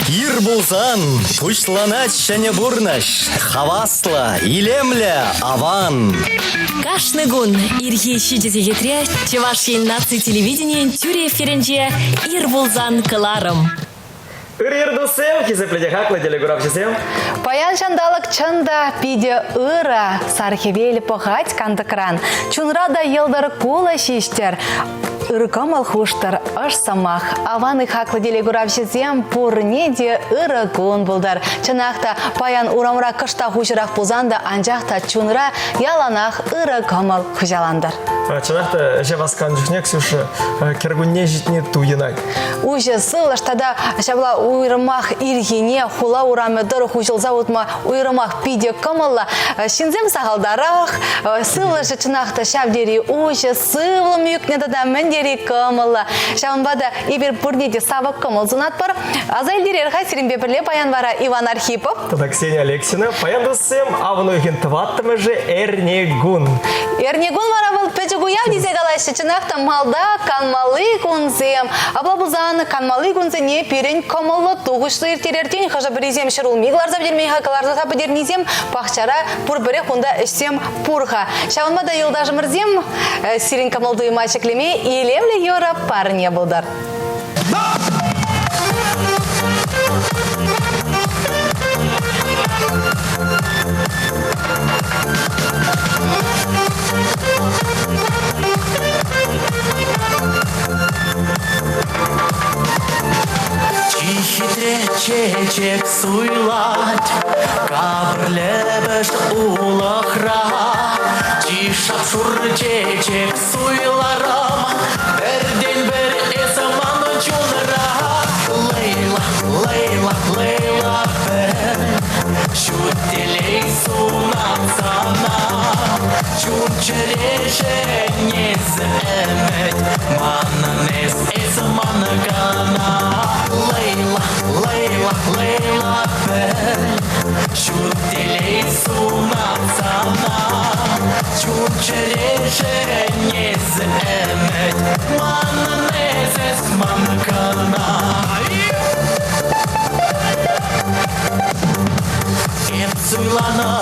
Ир пулсан пуҫланать ҫӗнӗ пурнӑҫ. Хаваслӑ, илемлӗ, аван. Кашни кун ирхи 7 сехетре Чӑваш Ен наци телевиденийӗн тӳрӗ эфирӗнче «Ир пулсан» кӑларӑм. Ыр ир туссем, хисеплӗ те хаклӑ телекуравҫӑсем. Паян ҫанталӑк чӑн та питӗ ырӑ. Сар хӗвел пӑхать кантӑкран. Чунра та йӑлтӑр кулӑ ҫиҫтӗр. Ыр кӑмӑл хуштӑр, ӑш сӑмах. Аван-и хаклӑ телекуравҫӑсем пурне те ырӑ кун пултӑр. Чӑнах та, паян урамра кӑштах уҫӑрах пулсан та, анчах та чунра яланах ырӑ кӑмӑл хуҫалантӑр. Чӑнах та, ӗҫе васканӑ чухне, Ксюша, кӗркунне ҫитни туйӑнать. Уҫӑ сывлӑш тата ҫапла уйрӑмах ирхине хула урамӗ тӑрӑх уҫӑлса утма уйрӑмах питӗ кӑмӑллӑ. Ҫынсем сахалтарах, сывлӑшӗ чӑнах та ҫав тери уҫӑ, сывлӑм ӳкнӗ тата мӗн тери кӑмӑллӑ. Ҫавӑнпа та эпир пурне те савӑк кӑмӑл сунатпӑр. Аса илтерер-ха сирӗнпе пӗрле паян вара Иван Архипов. Тата Ксения Алексина. Паян туссем авӑн уйӑхӗн тӑваттӑмӗшӗ эрнекун. Эрнекун вара вӑл пӗчӗк уяв тесе калаҫҫӗ. Чӑнах та малта канмалли кунсем. Апла пулсан канмалли кунсене пирӗн кӑмӑллӑ тухӑҫлӑ ирттерертен хӑшӗ-пӗрисем ҫӗрулми кӑларса пӗтермен-ха, кӑларса пӗтернисем пахчара пурпӗрех унта ӗҫсем пур-ха. Ҫавӑнпа та юлташӑмӑрсем сирӗн кӑмӑл-туйӑма ҫӗклеме илемлӗ юрӑ парне пултӑр. Чи хитре чечек суйлать капӑр лӗпӗш улӑхра. Чи шап-шур чечек суйларӑм, пӗртен-пӗр эсӗ манӑн чунра. Лейла, Лейла, Лейла пӗр ҫут телей сунап сана. Чун-чӗрешӗн эсӗ ӗмӗт, манӑн эс, эсӗ манӑн кӑна. Лейла, Лейла, Лейла пӗр ҫут телей сунап сана. Чун-чӗрешӗн эсӗ ӗмӗт, манӑн эс, эс ман кӑна. Эп суйланӑ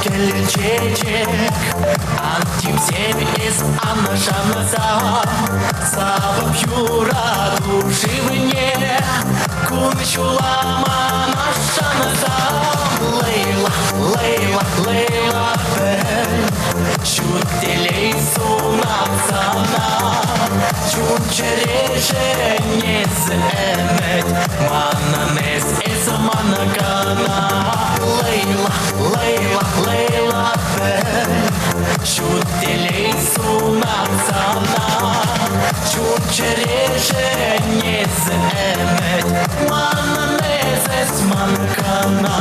кӗл чечек, ан тивсем эс ан шанса. Савӑп юрату шывне, кун-ҫула мана шанса. Лейла, Лейла, Лейла пӗл, ҫут телей сунап сана. Чун-чӗрешӗн эсӗ ӗмӗт, манӑн эс, эсӗ мана кӑна. Лейла, Лейла, Лейла пӗл, ҫут телей сунап сана. Чун-чӗрешӗн эсӗ ӗмӗт, манӑн эс, эс ман кӑна.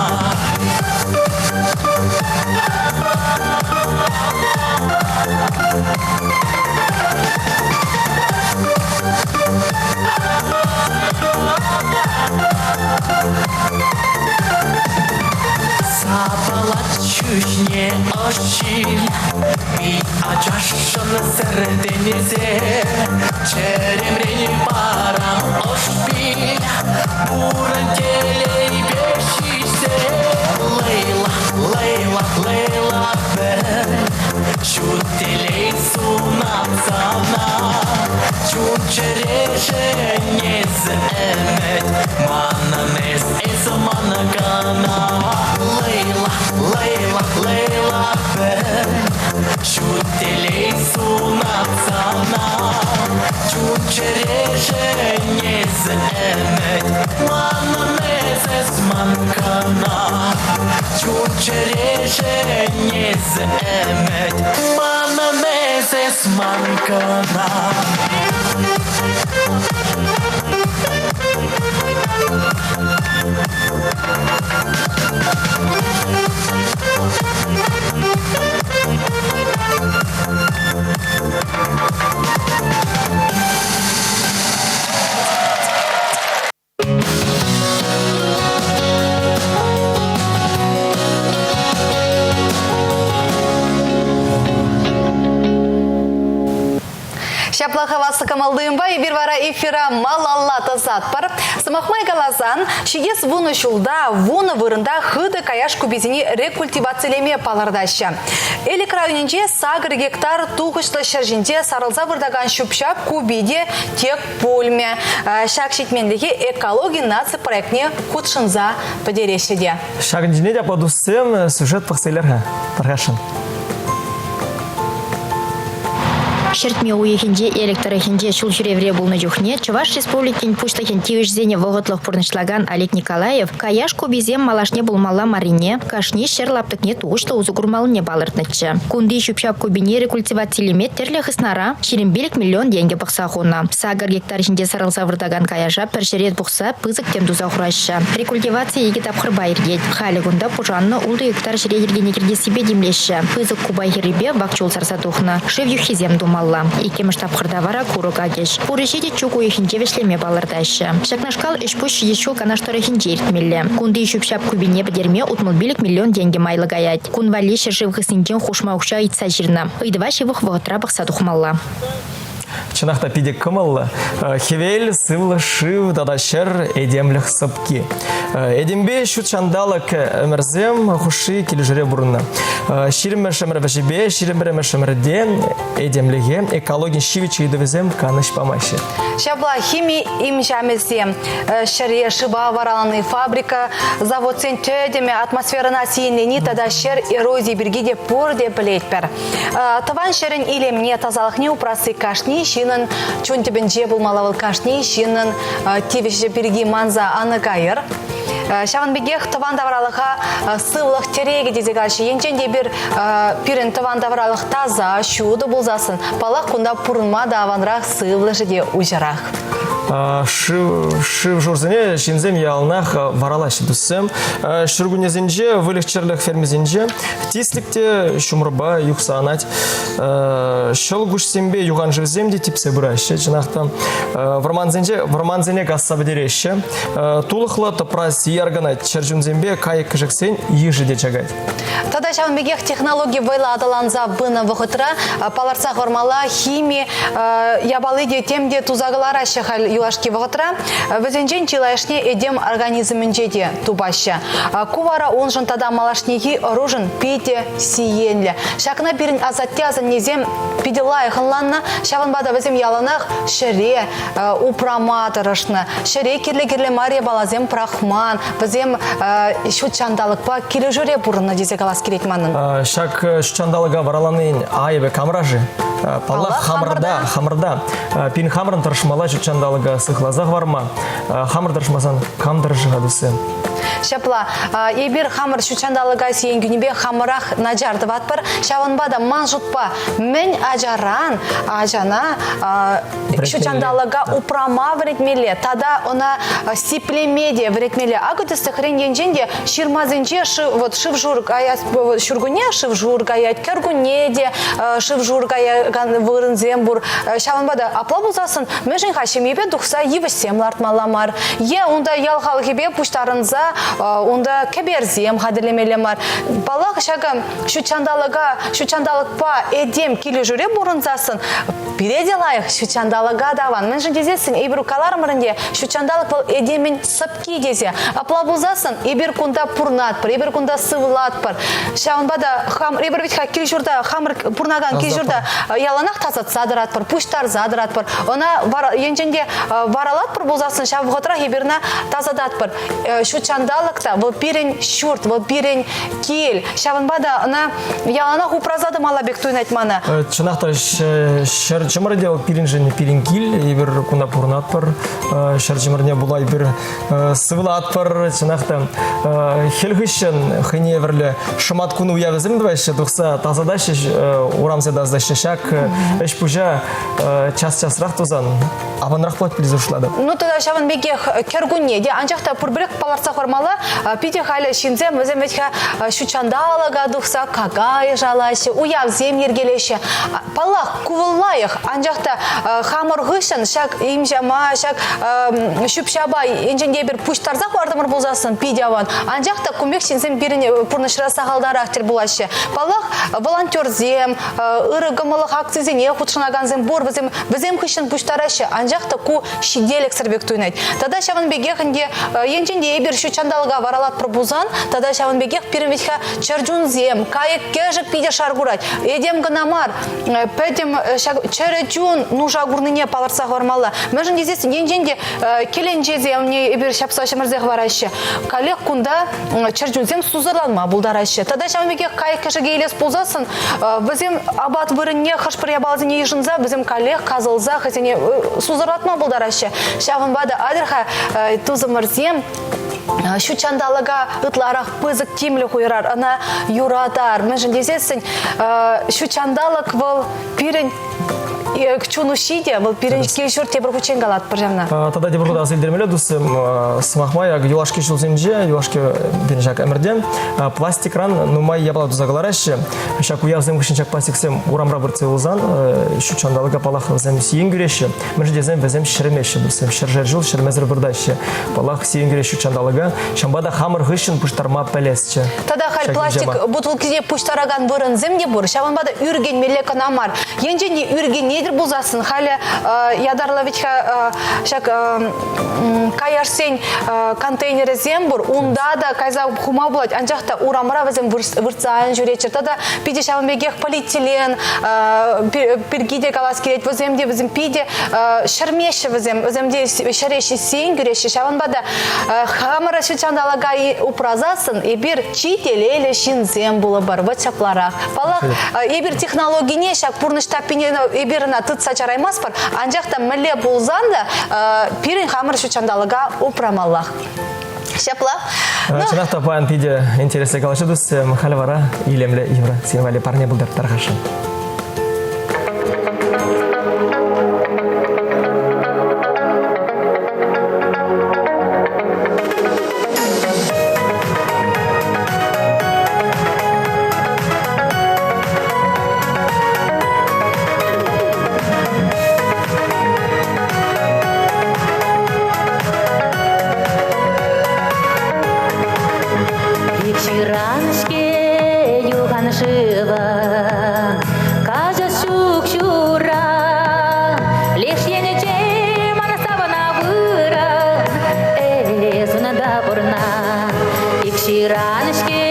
Сапалать ҫӳҫне ӑш ҫил, пит ачашшӑн сӗртӗнсе, чӗремрен парам ӑш пил, пурӑн телейпе ҫиҫсе. Лейла, Лейла, Лейла пӗр ҫут телей сунап сана. Чун-чӗрешӗн эсӗ ӗмӗт, манӑн эс, эсӗ мана кӑна. Лейла, Лейла, Лейла пӗр ҫут телей сунап сана. Чун-чӗрешӗн эсӗ ӗмӗт, манӑн эс, эс ман кӑна. Чун-чӗрешӗн эсӗ ӗмӗт, манӑн эс, эс ман кӑна. Ҫапла. Ҫапла хаваслӑ кӑмӑл-туйӑмпа эпир вара эфира малалла тӑсатпӑр. Сӑмах май каласан, ҫитес вунӑ ҫулта вунӑ вырӑнта хытӑ каяш куписене рекультивацилеме палӑртаҫҫӗ. Элӗк районӗнче сакӑр гектар тухӑҫлӑ ҫӗр ҫинче сарӑлса выртакан ҫӳп-ҫап купи те тек пулмӗ. Ҫак ҫитменлӗхе экологи наци проектне хутшӑнса пӗтереҫҫӗ те. Ҫакӑн ҫине те апла туссем сюжет пӑхса илер-ха. Тархасшӑн. Ҫӗртме уйӑхӗнче Элӗк тӑрӑхӗнче ҫул ҫӳревре пулнӑ чухне Чӑваш Республикин Пуҫлӑхӗн тивӗҫӗсене вӑхӑтлӑх пурнӑҫлакан Олег Николаев каяш куписем малашне пулмалла маррине, кашни ҫӗр лаптӑкне тухӑҫлӑ усӑ курмаллине палӑртнӑччӗ. Кунти ҫӳп-ҫап купине рекультивацилеме тӗрлӗ хыснара 25 миллион тенкӗ пӑхса хунӑ. Сакӑр гектар ҫинче сарӑлса выртакан каяша пӗр ҫӗре пухса пысӑк тем туса хураҫҫӗ. Рекультиваци икӗ тапхӑрпа иртет. Халӗ кунта пушаннӑ ултӑ гектар ҫӗре йӗркене кӗртессипе тимлеҫҫӗ. Пысӑк купа хӗррипе вак чул сарса тухнӑ. Шыв юххисем тумалла. Иккӗмӗш тапхӑрта вара курӑк акӗҫ. Пур ӗҫе те чӳк уйӑхӗнче вӗҫлеме палӑртаҫҫӗ. Ҫакнашкал ӗҫ-пуҫ ҫитес ҫул Канаш тӑрӑхӗнче иртмелле. Кунти ҫӳп-ҫап купине пӗтерме 65 миллион тенкӗ майлӑ каять. Кун валли ҫӗршыв хыснинчен хушма укҫа ыйтса ҫырнӑ. Ыйтӑва ҫывӑх вӑхӑтра пӑхса тухмалла. Чӑнах та питӗ кӑмӑллӑ. Хӗвел, сывлӑш, шыв тата ҫӗр этемлӗх сӑпки. Этемпе ҫут ҫанталӑк ӗмӗрсем хушши килӗшӳре пурӑннӑ. Ҫирӗммӗш ӗмӗр вӗҫӗпе ҫирӗмпӗрмӗш ӗмӗрте этемлӗхе экологин ҫивӗч ыйтӑвӗсем канӑҫ памаҫҫӗ. Ҫапла хими имҫамӗсем, ҫӗре шыва варалани, фабрика, заводсен тӗтӗмӗ атмосферӑна сиенлени тата ҫӗр эрозийӗ пирки те пурте пӗлетпӗр. Тӑван ҫӗрӗн илемне, тасалӑхне упрасси кашни ҫыннӑн чун тӗпӗнче пулмалла вӑл кашни ҫыннӑн тивӗҫӗ пирки манса ан кайӑр. Ҫавӑн пекех тӑван тавралӑха сывлӑх тӗрекӗ тесе калаҫҫӗ. Енчен те эпир пирӗн тӑван тавралӑх таса, ҫутӑ пулсассӑн, паллах, кунта пурӑнма та аванрах, сывлӑшӗ те уҫӑрах. Шыв-шурсене ҫынсем яланах варалаҫҫӗ туссем. Ҫуркуннесенче выльӑх-чӗрлӗх фермисенче Тислӗк те ҫумӑрпа юхса анать. Ҫӑл куҫсемпе юхан шывсем те типсе пыраҫҫӗ. Чӑнах та вӑрмансенче вӑрмансене касса пӗтереҫҫӗ. Тулӑхлӑ тӑпра сий арканать. Чӗрчунсемпе кайӑк-кӗшӗксен йышӗ те чакать. Тата ҫавӑн пекех технологи вӑйлӑ аталанса пынӑ вӑхӑтра палӑртса хӑвармалла хими япали те тем те туса кӑлараҫҫӗ халь юлашки вӑхӑтра. Вӗсенчен чылайӑшне этем организмӗнче те тупаҫҫӗ. Ку вара уншӑн тата малашнехи ӑрушӑн питӗ сиенлӗ. Ҫакна пирӗн асатте-асаннесем питӗ лайӑх ӑнланнӑ, ҫавӑнпа та вӗсем яланах ҫӗре упрама тӑрӑшнӑ. Ҫӗре кирлӗ-кирлӗ мар япаласем пӑрахман, вӗсем ҫут ҫанталӑкпа килӗшӳре пурӑннӑ тесе калас килет манӑн. Ҫак ҫут ҫанталӑка вараланин айӑпӗ камра-ши? Паллах, хамӑрта, хамӑрта. Пирӗн хамӑрӑн тӑрӑшмалла ҫут ҫанталӑка сыхласа хӑварма. Хамӑр тӑрӑшмасан кам тӑрӑшӗ-ха тесе? Ҫапла, эпир хамӑр ҫутҫанталӑка сиен кӳнипе хамӑрах начар тӑватпӑр. Ҫавӑнпа та ман шутпа мӗн ачаран ачана ҫутҫанталӑка упрама вӗрентмелле тата ӑна сиплеме те вӗрентмелле. Акӑ тӗслӗхрен енчен те ҫырмасенче шыв, вот шыв-шур каяс ҫуркунне шыв-шур каять, кӗркунне те шыв-шур каякан вырӑнсем пур. Ҫавӑнпа та апла пулсассӑн Мӗншӗн-ха ҫемьепе тухса йывӑҫсем лартмалла мар? Е унта ял халӑхӗпе пуҫтарӑнса унта кӗперсем хатӗрлемелле мар? Паллах, ҫакӑ ҫутҫанталӑка, ҫутҫанталӑкпа этем килӗшӳре пурӑнсассӑн пире те лайӑх, ҫутҫанталӑка та аван. Мӗншӗн тесессӗн эпир каларӑмӑр ӗнтӗ, ҫутҫанталӑк вӑл этемӗн сӑпки тесе. Апла пулсассӑн эпир кунта пурӑнатпӑр, эпир кунта сывлатпӑр. Ҫавӑнпа та хам, эпир вӗт-ха кил-ҫурта, хамӑр пурӑнакан кил-ҫурта яланах тасатса тӑратпӑр, пуҫтарса тӑратпӑр. Ӑна вара, енчен те варалатпӑр пулсассӑн ҫав вӑхӑтрах эпир ӑна тасататпӑр. Ҫут ҫанталӑк та вӑл пирӗн ҫурт, вӑл пирӗн кил. Ҫавӑнпа та ӑна яланах упраса тӑмалла пек туйӑнать мана. Чӑнах та ҫӗр чӑмӑрӗ те вӑл пирӗншӗн пирӗн кил. Эпир кунта пурӑнатпӑр. Ҫӗр чӑмӑрне пула эпир сывлатпӑр. Чӑнах та хӗл хыҫҫӑн хӑйне евӗрлӗ шӑмат кун уявӗсем тӑваҫҫӗ, тухса тасатаҫҫӗ, урамсем тасатаҫҫӗ. Ҫак ӗҫ-пуҫа час-часрах тусан аванрах пулать тесе шутлатӑп. Ну, тата ҫавӑн пекех кӗркунне те, анчах та пурпӗрех палӑртса хӑвармалла. хӑвармалла. Питӗ халӗ ҫынсем вӗсем вӗт-ха ҫутҫанталӑка тухса какай шалаҫҫӗ, уявсем йӗркелеҫҫӗ. Паллах, ку вӑл лайӑх, анчах та хамӑр хыҫҫӑн ҫак имҫама, ҫак ҫӳп-ҫапа енчен те эпир пуҫтарса хӑвартӑмӑр пулсассӑн питӗ аван. Анчах та кун пек ҫынсем пирӗн пурнӑҫра сахалтарах тӗл пулаҫҫӗ. Паллах, волонтерсем, ырӑ кӑмӑллӑх акцисене хутшӑнакансем пур, вӗсем вӗсем хыҫҫӑн пуҫтараҫҫӗ, анчах та ку ҫителӗксӗр пек туйӑнать. Тата ҫавӑн пекех ӗнтӗ енчен те эпир ҫут ҫанталӑка варалатпӑр пулсан, тата ҫавӑн пекех пирӗн вӗт-ха чӗрчунсем, кайӑк-кӗшӗк питӗ шар курать. Этем кӑна мар, пӗтӗм ҫак чӗрӗ чун нуша курнине палӑртса хӑвармалла. Мӗншӗн тесессӗн енчен те кӗленчесем эпир ҫапса ҫӗмӗрсе хӑвараҫҫӗ, каллех кунта чӗрчунсем сусӑрланма пултараҫҫӗ. Тата ҫавӑн пекех кайӑк-кӗшӗке илес пулсассӑн вӗсем апат вырӑнне хӑш-пӗр япаласене йышӑнса вӗсем каллех касӑлса хӑйсене сусӑрлатма пултараҫҫӗ. Ҫавӑнпа та атьӑр-ха, тусӑмӑрсем, ҫут ҫанталӑка ытларах пысӑк тимлӗх уйӑрар, ӑна юратар. Мӗншӗн тесессӗн ҫут ҫанталӑк вӑл пирӗн чун уҫҫи те, вӑл пирӗн кил-ҫурт тепӗр хутчен калатпӑр ҫавна. Тата тепӗр хут аса илтермелле, туссем, сӑмах май, юлашки ҫулсенче, юлашки пирӗн ҫак ӗмӗрте пластикран нумай япала туса кӑлараҫҫӗ. Ҫак уявсем хыҫҫӑн ҫак пластиксем урамра выртса юлсан ҫут ҫанталӑка, паллах, вӗсем сиен кӳреҫҫӗ. Мӗншӗн тесен вӗсем ҫӗрмеҫҫӗ, вӗсем ҫӗршер ҫул ҫӗрмесӗр выртаҫҫӗ. Паллах, сиен кӳреҫ ҫут ҫанталӑка. Ҫавӑнпа та хамӑр хыҫҫӑн пуҫтарма пӗлесчӗ. Тата халь пластик бутылкине пуҫтаракан вырӑнсем те пур. Ҫавӑнпа та ӳркенмелле кӑна мар. Енчен те ӳркенетӗр пулсассӑн халӗ ятарлӑ вӗт-ха ҫак каяшсен контейнерӗсем пур. Унта та кайса хума пулать. Анчах та урамра вӗсем выртса ан ҫӳреччӗр. Тата питӗ ҫавӑн пекех полиэтилен пирки те калас килет. Вӗсем те вӗсем питӗ ҫӗрмеҫҫӗ вӗсем. Вӗсем те ҫӗре сиен кӳреҫҫӗ. Ҫавӑнпа та хамӑр ҫут ҫанталӑка упрасассӑн эпир чи телейлӗ ҫынсем пулӑпӑр. Вӑт ҫапларах. Паллах, эпир технологине ҫак пурнӑҫ таппине эпир ӑна тытса чараймастпӑр. Анчах та мӗнле пулсан та пирӗн хамӑр ҫут ҫанталӑка упрамаллах. Ҫапла. Чӑнах та паян питӗ интереслӗ калаҫу туссем. Халӗ вара илемлӗ юрӑ сирӗн валли парне пултӑр тархасшӑн. Ҫыран-ҫке юхан шывӑн каҫас ҫук ҫура. Леш енӗнче мана савӑна вырӑн, эс унта пурна. Ик ҫыран-ҫке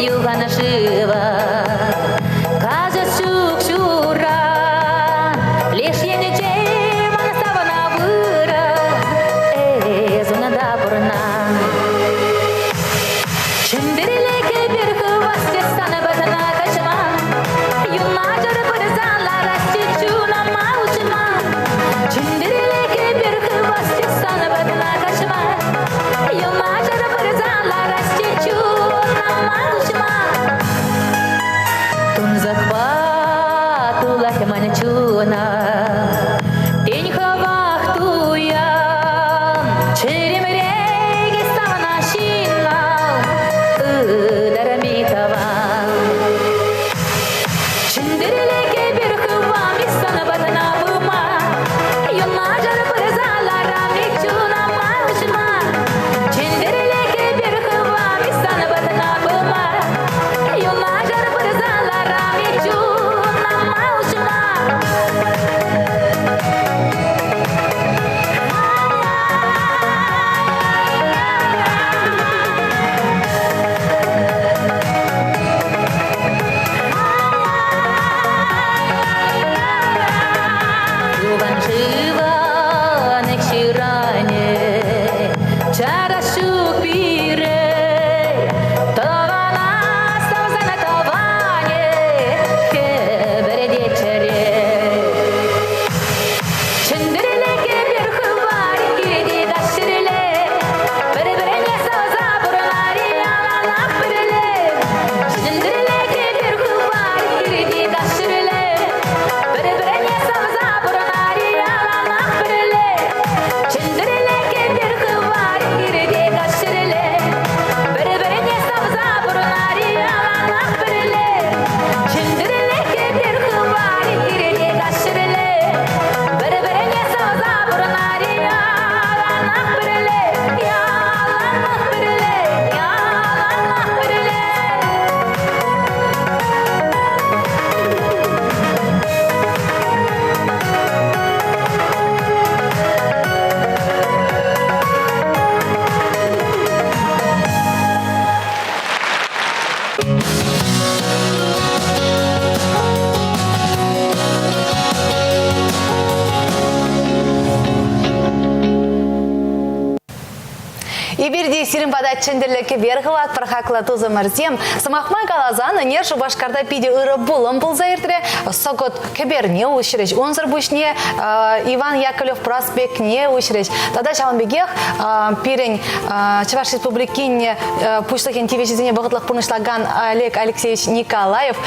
юхан шывӑн каҫас ҫук ҫура. Леш енӗнче мана савӑна вырӑн, эс унта пурна. Чӗнтӗрле кӗпер хывасчӗ сана патана каҫма. Юнашар пырса ларасчӗ чунӑма уҫма. Чӗнтӗрле кӗпер хывасчӗ сана патана каҫма. Юнашар пырса ларасчӗ чунӑма. Эпир те сирӗн пата чӗнтӗрлӗ кӗпер хыватпӑр, хаклӑ тусӑмӑрсем. Сӑмах май каласан, ӗнер Шупашкарта питӗ ырӑ пулӑм пулса иртрӗ. Сӑкӑт кӗперне уҫрӗҫ. Унсӑр пуҫне Иван Яковлев проспектне уҫрӗҫ. Тата ҫавӑн пекех пирӗн Чӑваш Республикин Пуҫлӑхӗн тивӗҫӗсене вӑхӑтлӑх пурнӑҫлакан Олег Алексеевич Николаев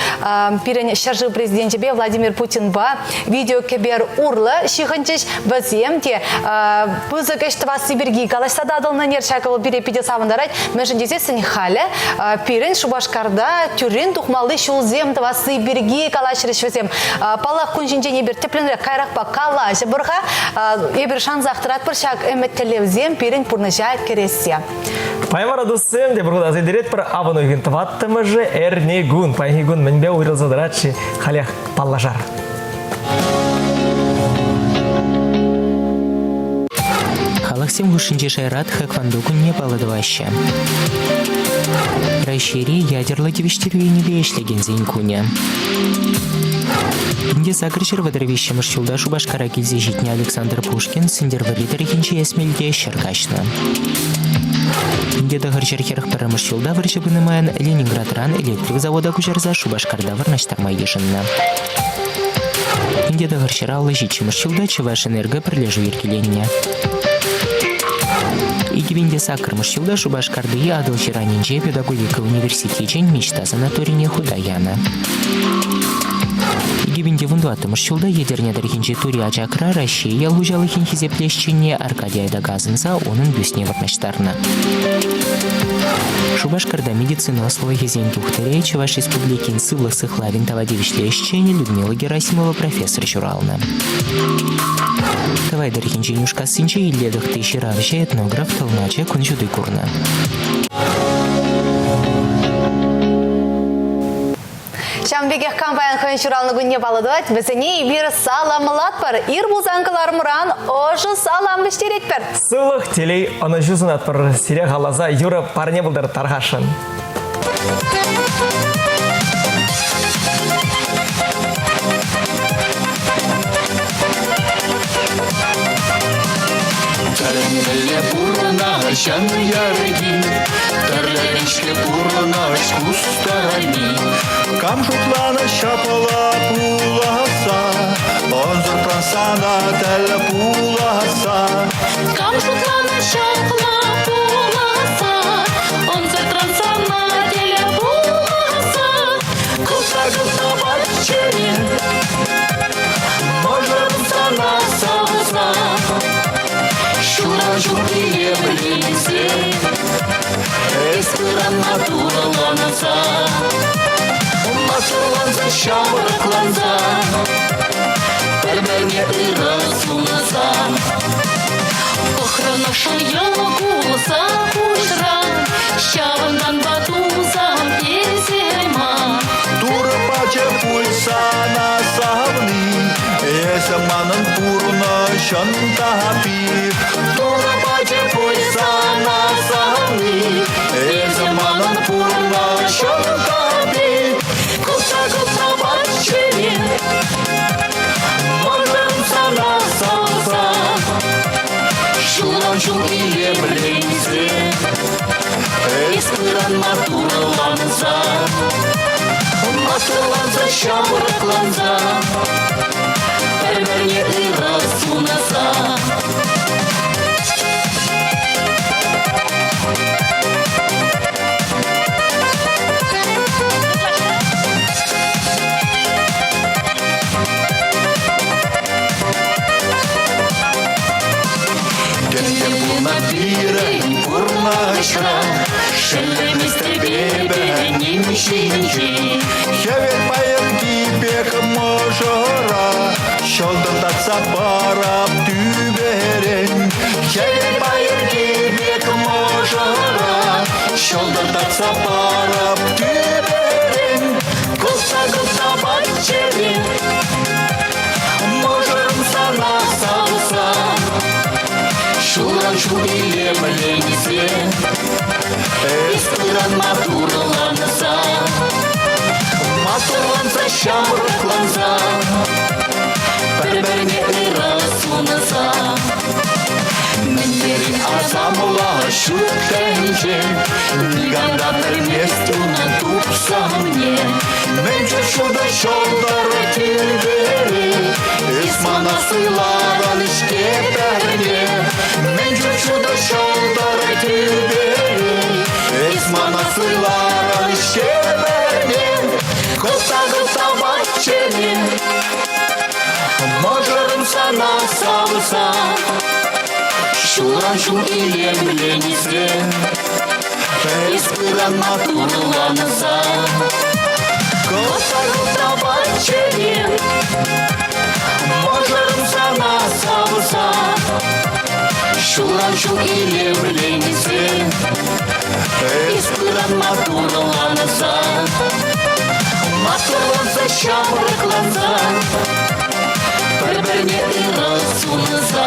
пирӗн ҫӗршыв президенчӗпе Владимир Путинпа видеокӗпер урлӑ ҫыхӑнчӗҫ. Вӗсем те пысӑк ӗҫ тӑвасси пирки калаҫса татӑлнӑ ӗнер. Ҫакӑ вӑл пире питӗ савӑнтарать. Мӗншӗн тесессӗн халӗ пирӗн Шупашкарта тӳррӗн тухмалли ҫулсем тӑвасси пирки калаҫрӗҫ вӗсем. Паллах, кун ҫинчен эпир тӗплӗнрех каярахпа калаҫӑпӑр-ха. Эпир шансах тӑратпӑр ҫак ӗмӗт-тӗллевсем пирӗн пурнӑҫа кӗрессе. Паян вара туссем тепӗр хут аса илтеретпӗр. Авӑн уйӑхӗн тӑваттӑмӗшӗ эрне кун. Паянхи кун мӗнпе уйрӑлса тӑрать-ши? Халех паллашар. Халӑхсем хушшинчи шайра тхэквондо кунне паллӑ тӑваҫҫӗ. Раҫҫейре ядерлӑ тивӗҫтерӳ енӗпе ӗҫлекенсен кунӗ. 1833 ҫулта Шупашкара килсе ҫитнӗ Александр Пушкин Сӗнтӗрвӑрри тӑрӑхӗнчи Эсмелте ҫӗр каҫнӑ. 1941 ҫулта вӑрҫӑ пынӑ майӑн Ленинградран электрик завода куҫарса Шупашкарта вырнаҫтарма йышӑннӑ. 1957 ҫулта Чӑвашэнерго пӗрлешӳ йӗркеленнӗ. 2008 ҫулта Шупашкарти Атӑл ҫыранӗнче педагогика университечӗн Мечта санаторине хута янӑ. 2014 ҫулта Етӗрне тӑрӑхӗнчи Тури Ачакра Раҫҫей ял хуҫалӑхӗн хисеплӗ ӗҫченне Аркадий Айдака асӑнса унӑн бюстне вырнаҫтарнӑ. Шупашкарта медицина ӑслӑлӑхӗсен тухтӑрӗ, Чӑваш Республикин сывлӑх сыхлавӗн тава тивӗҫлӗ ӗҫченӗ Людмила Герасимова профессор ҫуралнӑ. Тӑвай тӑрӑхӗнчи Нӳшкассинче Илле Тӑхти ҫыравҫӑ, этнограф, тӑлмачӑ кун ҫути курнӑ. Ҫавӑн пекех кам паян хӑйӗн ҫуралнӑ кунне паллӑ тӑвать, вӗсене эпир саламлатпӑр. Ир пулсан кӑларӑмран ӑшӑ салам вӗҫтеретпӗр. Сывлӑх, телей, ӑнӑҫу сунатпӑр. Сире халласа юрӑ парне пултӑр тархасшӑн. Тӗлӗнмелле пурӑнаҫ ярки, Тӗрлӗрен-ҫке пурӑнаҫ кустарайми. Кам шутланӑ ҫапла пуласса, Ӑнсӑртран сана тӗл пуласса. Кам шутланӑ ҫапла пуласса, Ӑнсӑртран сана тӗл пуласса. Кӑлта-кӑлта чӗре, Мӑшӑрӑм сана савса, Ҫура ҫуррине вӗренсе, Эс ыранма турӑланса, Мӑшӑрланса ҫамрӑкланса, Пӗр-пӗрне ырӑ сунса. Пӑхрӑн ӑшӑ кулса куҫран, Ҫавӑнтанпа тусам эсӗ ман. Турӑ пачӗ пуль сана савни, Эсӗ манӑн пурнӑҫӑн тапи. Турӑ пачӗ пуль сана савни, Эсӗ манӑн пурнӑҫӑн тапи. Кӑлта-кӑлта чӗре, Мӑшӑрӑм сана савса, Ҫулран ҫул илемленсе, Эс ыранма турӑланса, Мӑшӑрланса ҫамрӑкланса, Пӗр-пӗрне ырӑ сунаса. Тӗнче пулнӑ пирӗн пурнӑҫра, Шеллеместӗп эпӗ ним ҫинчен. Хӗвел паянхи пек мӑшӑра Ҫӑлтӑртатса парап тӳперен. Хӗвел паянхи пек мӑшӑра Ҫӑлтӑртатса парап тӳперен. Кӑлта-кӑлта чӗре, Мӑшӑрӑм сана савса, Ҫулран ҫул илемленсе, Эс пыран матурланса, Матурланса ҫамрӑкланса, Пӗр-пӗрне ырӑ сунса. Мӗн тери асамлӑ ҫут. тӗнче. Никам та пӗлмест унӑн тупсӑмне. Мӗн ҫутӑ ҫӑлтӑр тӳпере, Эс мана суйларӑн-ҫке пӗрне. Мӗн ҫутӑ ҫӑлтӑр тӳпере, Эс мана суйларӑн-ҫке пӗрне. Кӑлта-кӑлта чӗре, Мӑшӑрӑм сана савса, Ҫулран ҫул илемленсе, Эс пыран матурланса. Кӑлта-кӑлта чӗре, Мӑшӑрӑм сана савса, Ҫулран ҫул илемленсе, Эс пыран матурланса. Матурланса, ҫамрӑкланса, Пӗр-пӗрне ырӑ сунса.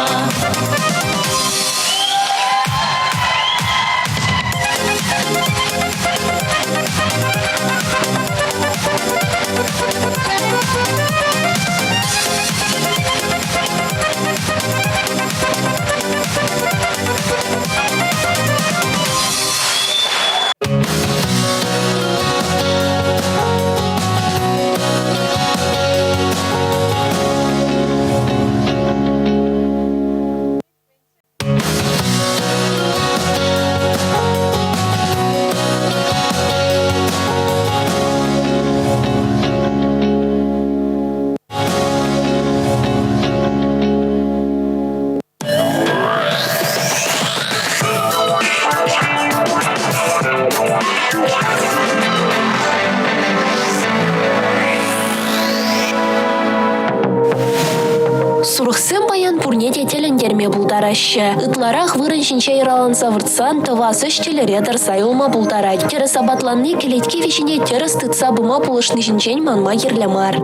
Сурӑхсем паян пурне те тӗлӗнтерме пултараҫҫӗ. Ытларах вырӑн ҫинче йӑраланса выртсан тӑвас ӗҫ тӗлӗре тӑрса юлма пултарать. Тӗрӗс апатланни кӗлетке виҫине тӗрӗс тытса пыма пулӑшни ҫинчен манма кирлӗ мар.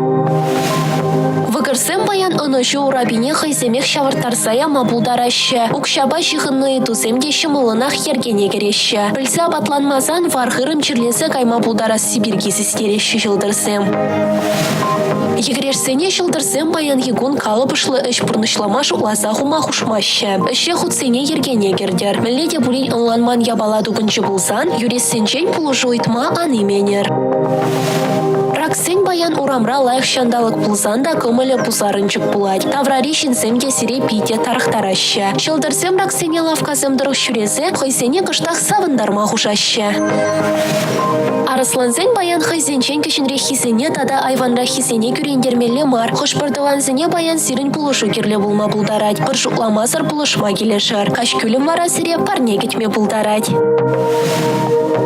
Вӑкӑрсем паян ӑнӑҫу урапине хӑйсемех ҫавӑрттарса яма пултараҫҫӗ. Укҫапа ҫыхӑннӑ ыйтусем те ҫӑмӑллӑнах йӗркене кӗреҫҫӗ. Пӗлсе апатланмасан вар-хырӑм чирлесе кайма пултарасси пирки систереҫҫӗ ҫӑлтӑрсем. Йӗкӗрешсене ҫӑлтӑрсем паянхи кун калӑпӑшлӑ ӗҫ пурнӑҫлама шутласа хума хушмаҫҫӗ. Ӗҫре хутсене йӗркене кӗртӗр. Мӗнле те пулин ӑнланман япала тупӑнчӗ пулсан юристсенчен пулӑшу ыйтма ан именӗр. Раксен паян урамра лайӑх ҫанталӑк пулсан та кӑмӑлӗ пусарӑнчӑк пулать. Таврари ҫынсем те сире питӗ тарӑхтараҫҫӗ. Ҫӑлтӑрсем раксене лавккасем тӑрӑх ҫӳресе хӑйсене кӑштах савӑнтарма хушаҫҫӗ. Арӑслансен паян хӑйсенчен кӗҫӗнреххисене тата айванраххисене кӳрентермелле мар. Хӑш-пӗр тӑвансене паян сирӗн пулӑшу кирлӗ пулма пултарать. Пӗр шутламасӑр пулӑшма килӗшӗр. Каҫкӳлӗм вара сире парне кӗтме пултарать.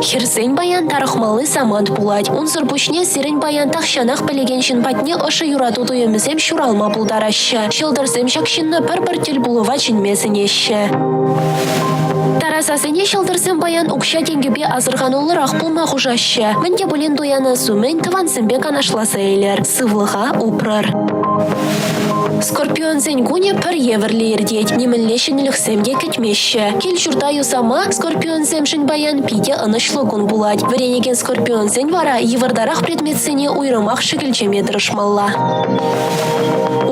Хӗрсен паян тарӑхмалли самант пулать. Унсӑр пуҫне сирӗн паян тахҫанах пӗлекен ҫын патне ӑшӑ юрату туйӑмӗсем ҫуралма пултараҫҫӗ. Ҫӑлтӑрсем ҫак ҫынна пӗр-пӗр тӗлпулӑва чӗнме сӗнеҫҫӗ. Тарасасене ҫӑлтӑрсем паян укҫа-тенкӗпе асӑрхануллӑрах пулма хушаҫҫӗ. Мӗн те пулин туянас умӗн тӑвансемпе канашласа илӗр. Сывлӑха упрӑр. Скорпионсен кунӗ пӗр евӗрлӗ иртет. Нимӗнле ҫӗнӗлӗхсем те кӗтмеҫҫӗ. Кил-ҫурта юсама скорпионсемшӗн паян питӗ ӑнӑҫлӑ кун пулать. Вӗренекен скорпионсен вара йывӑртарах предметсене уйрӑмах шӗкӗлчеме тӑрӑшмалла.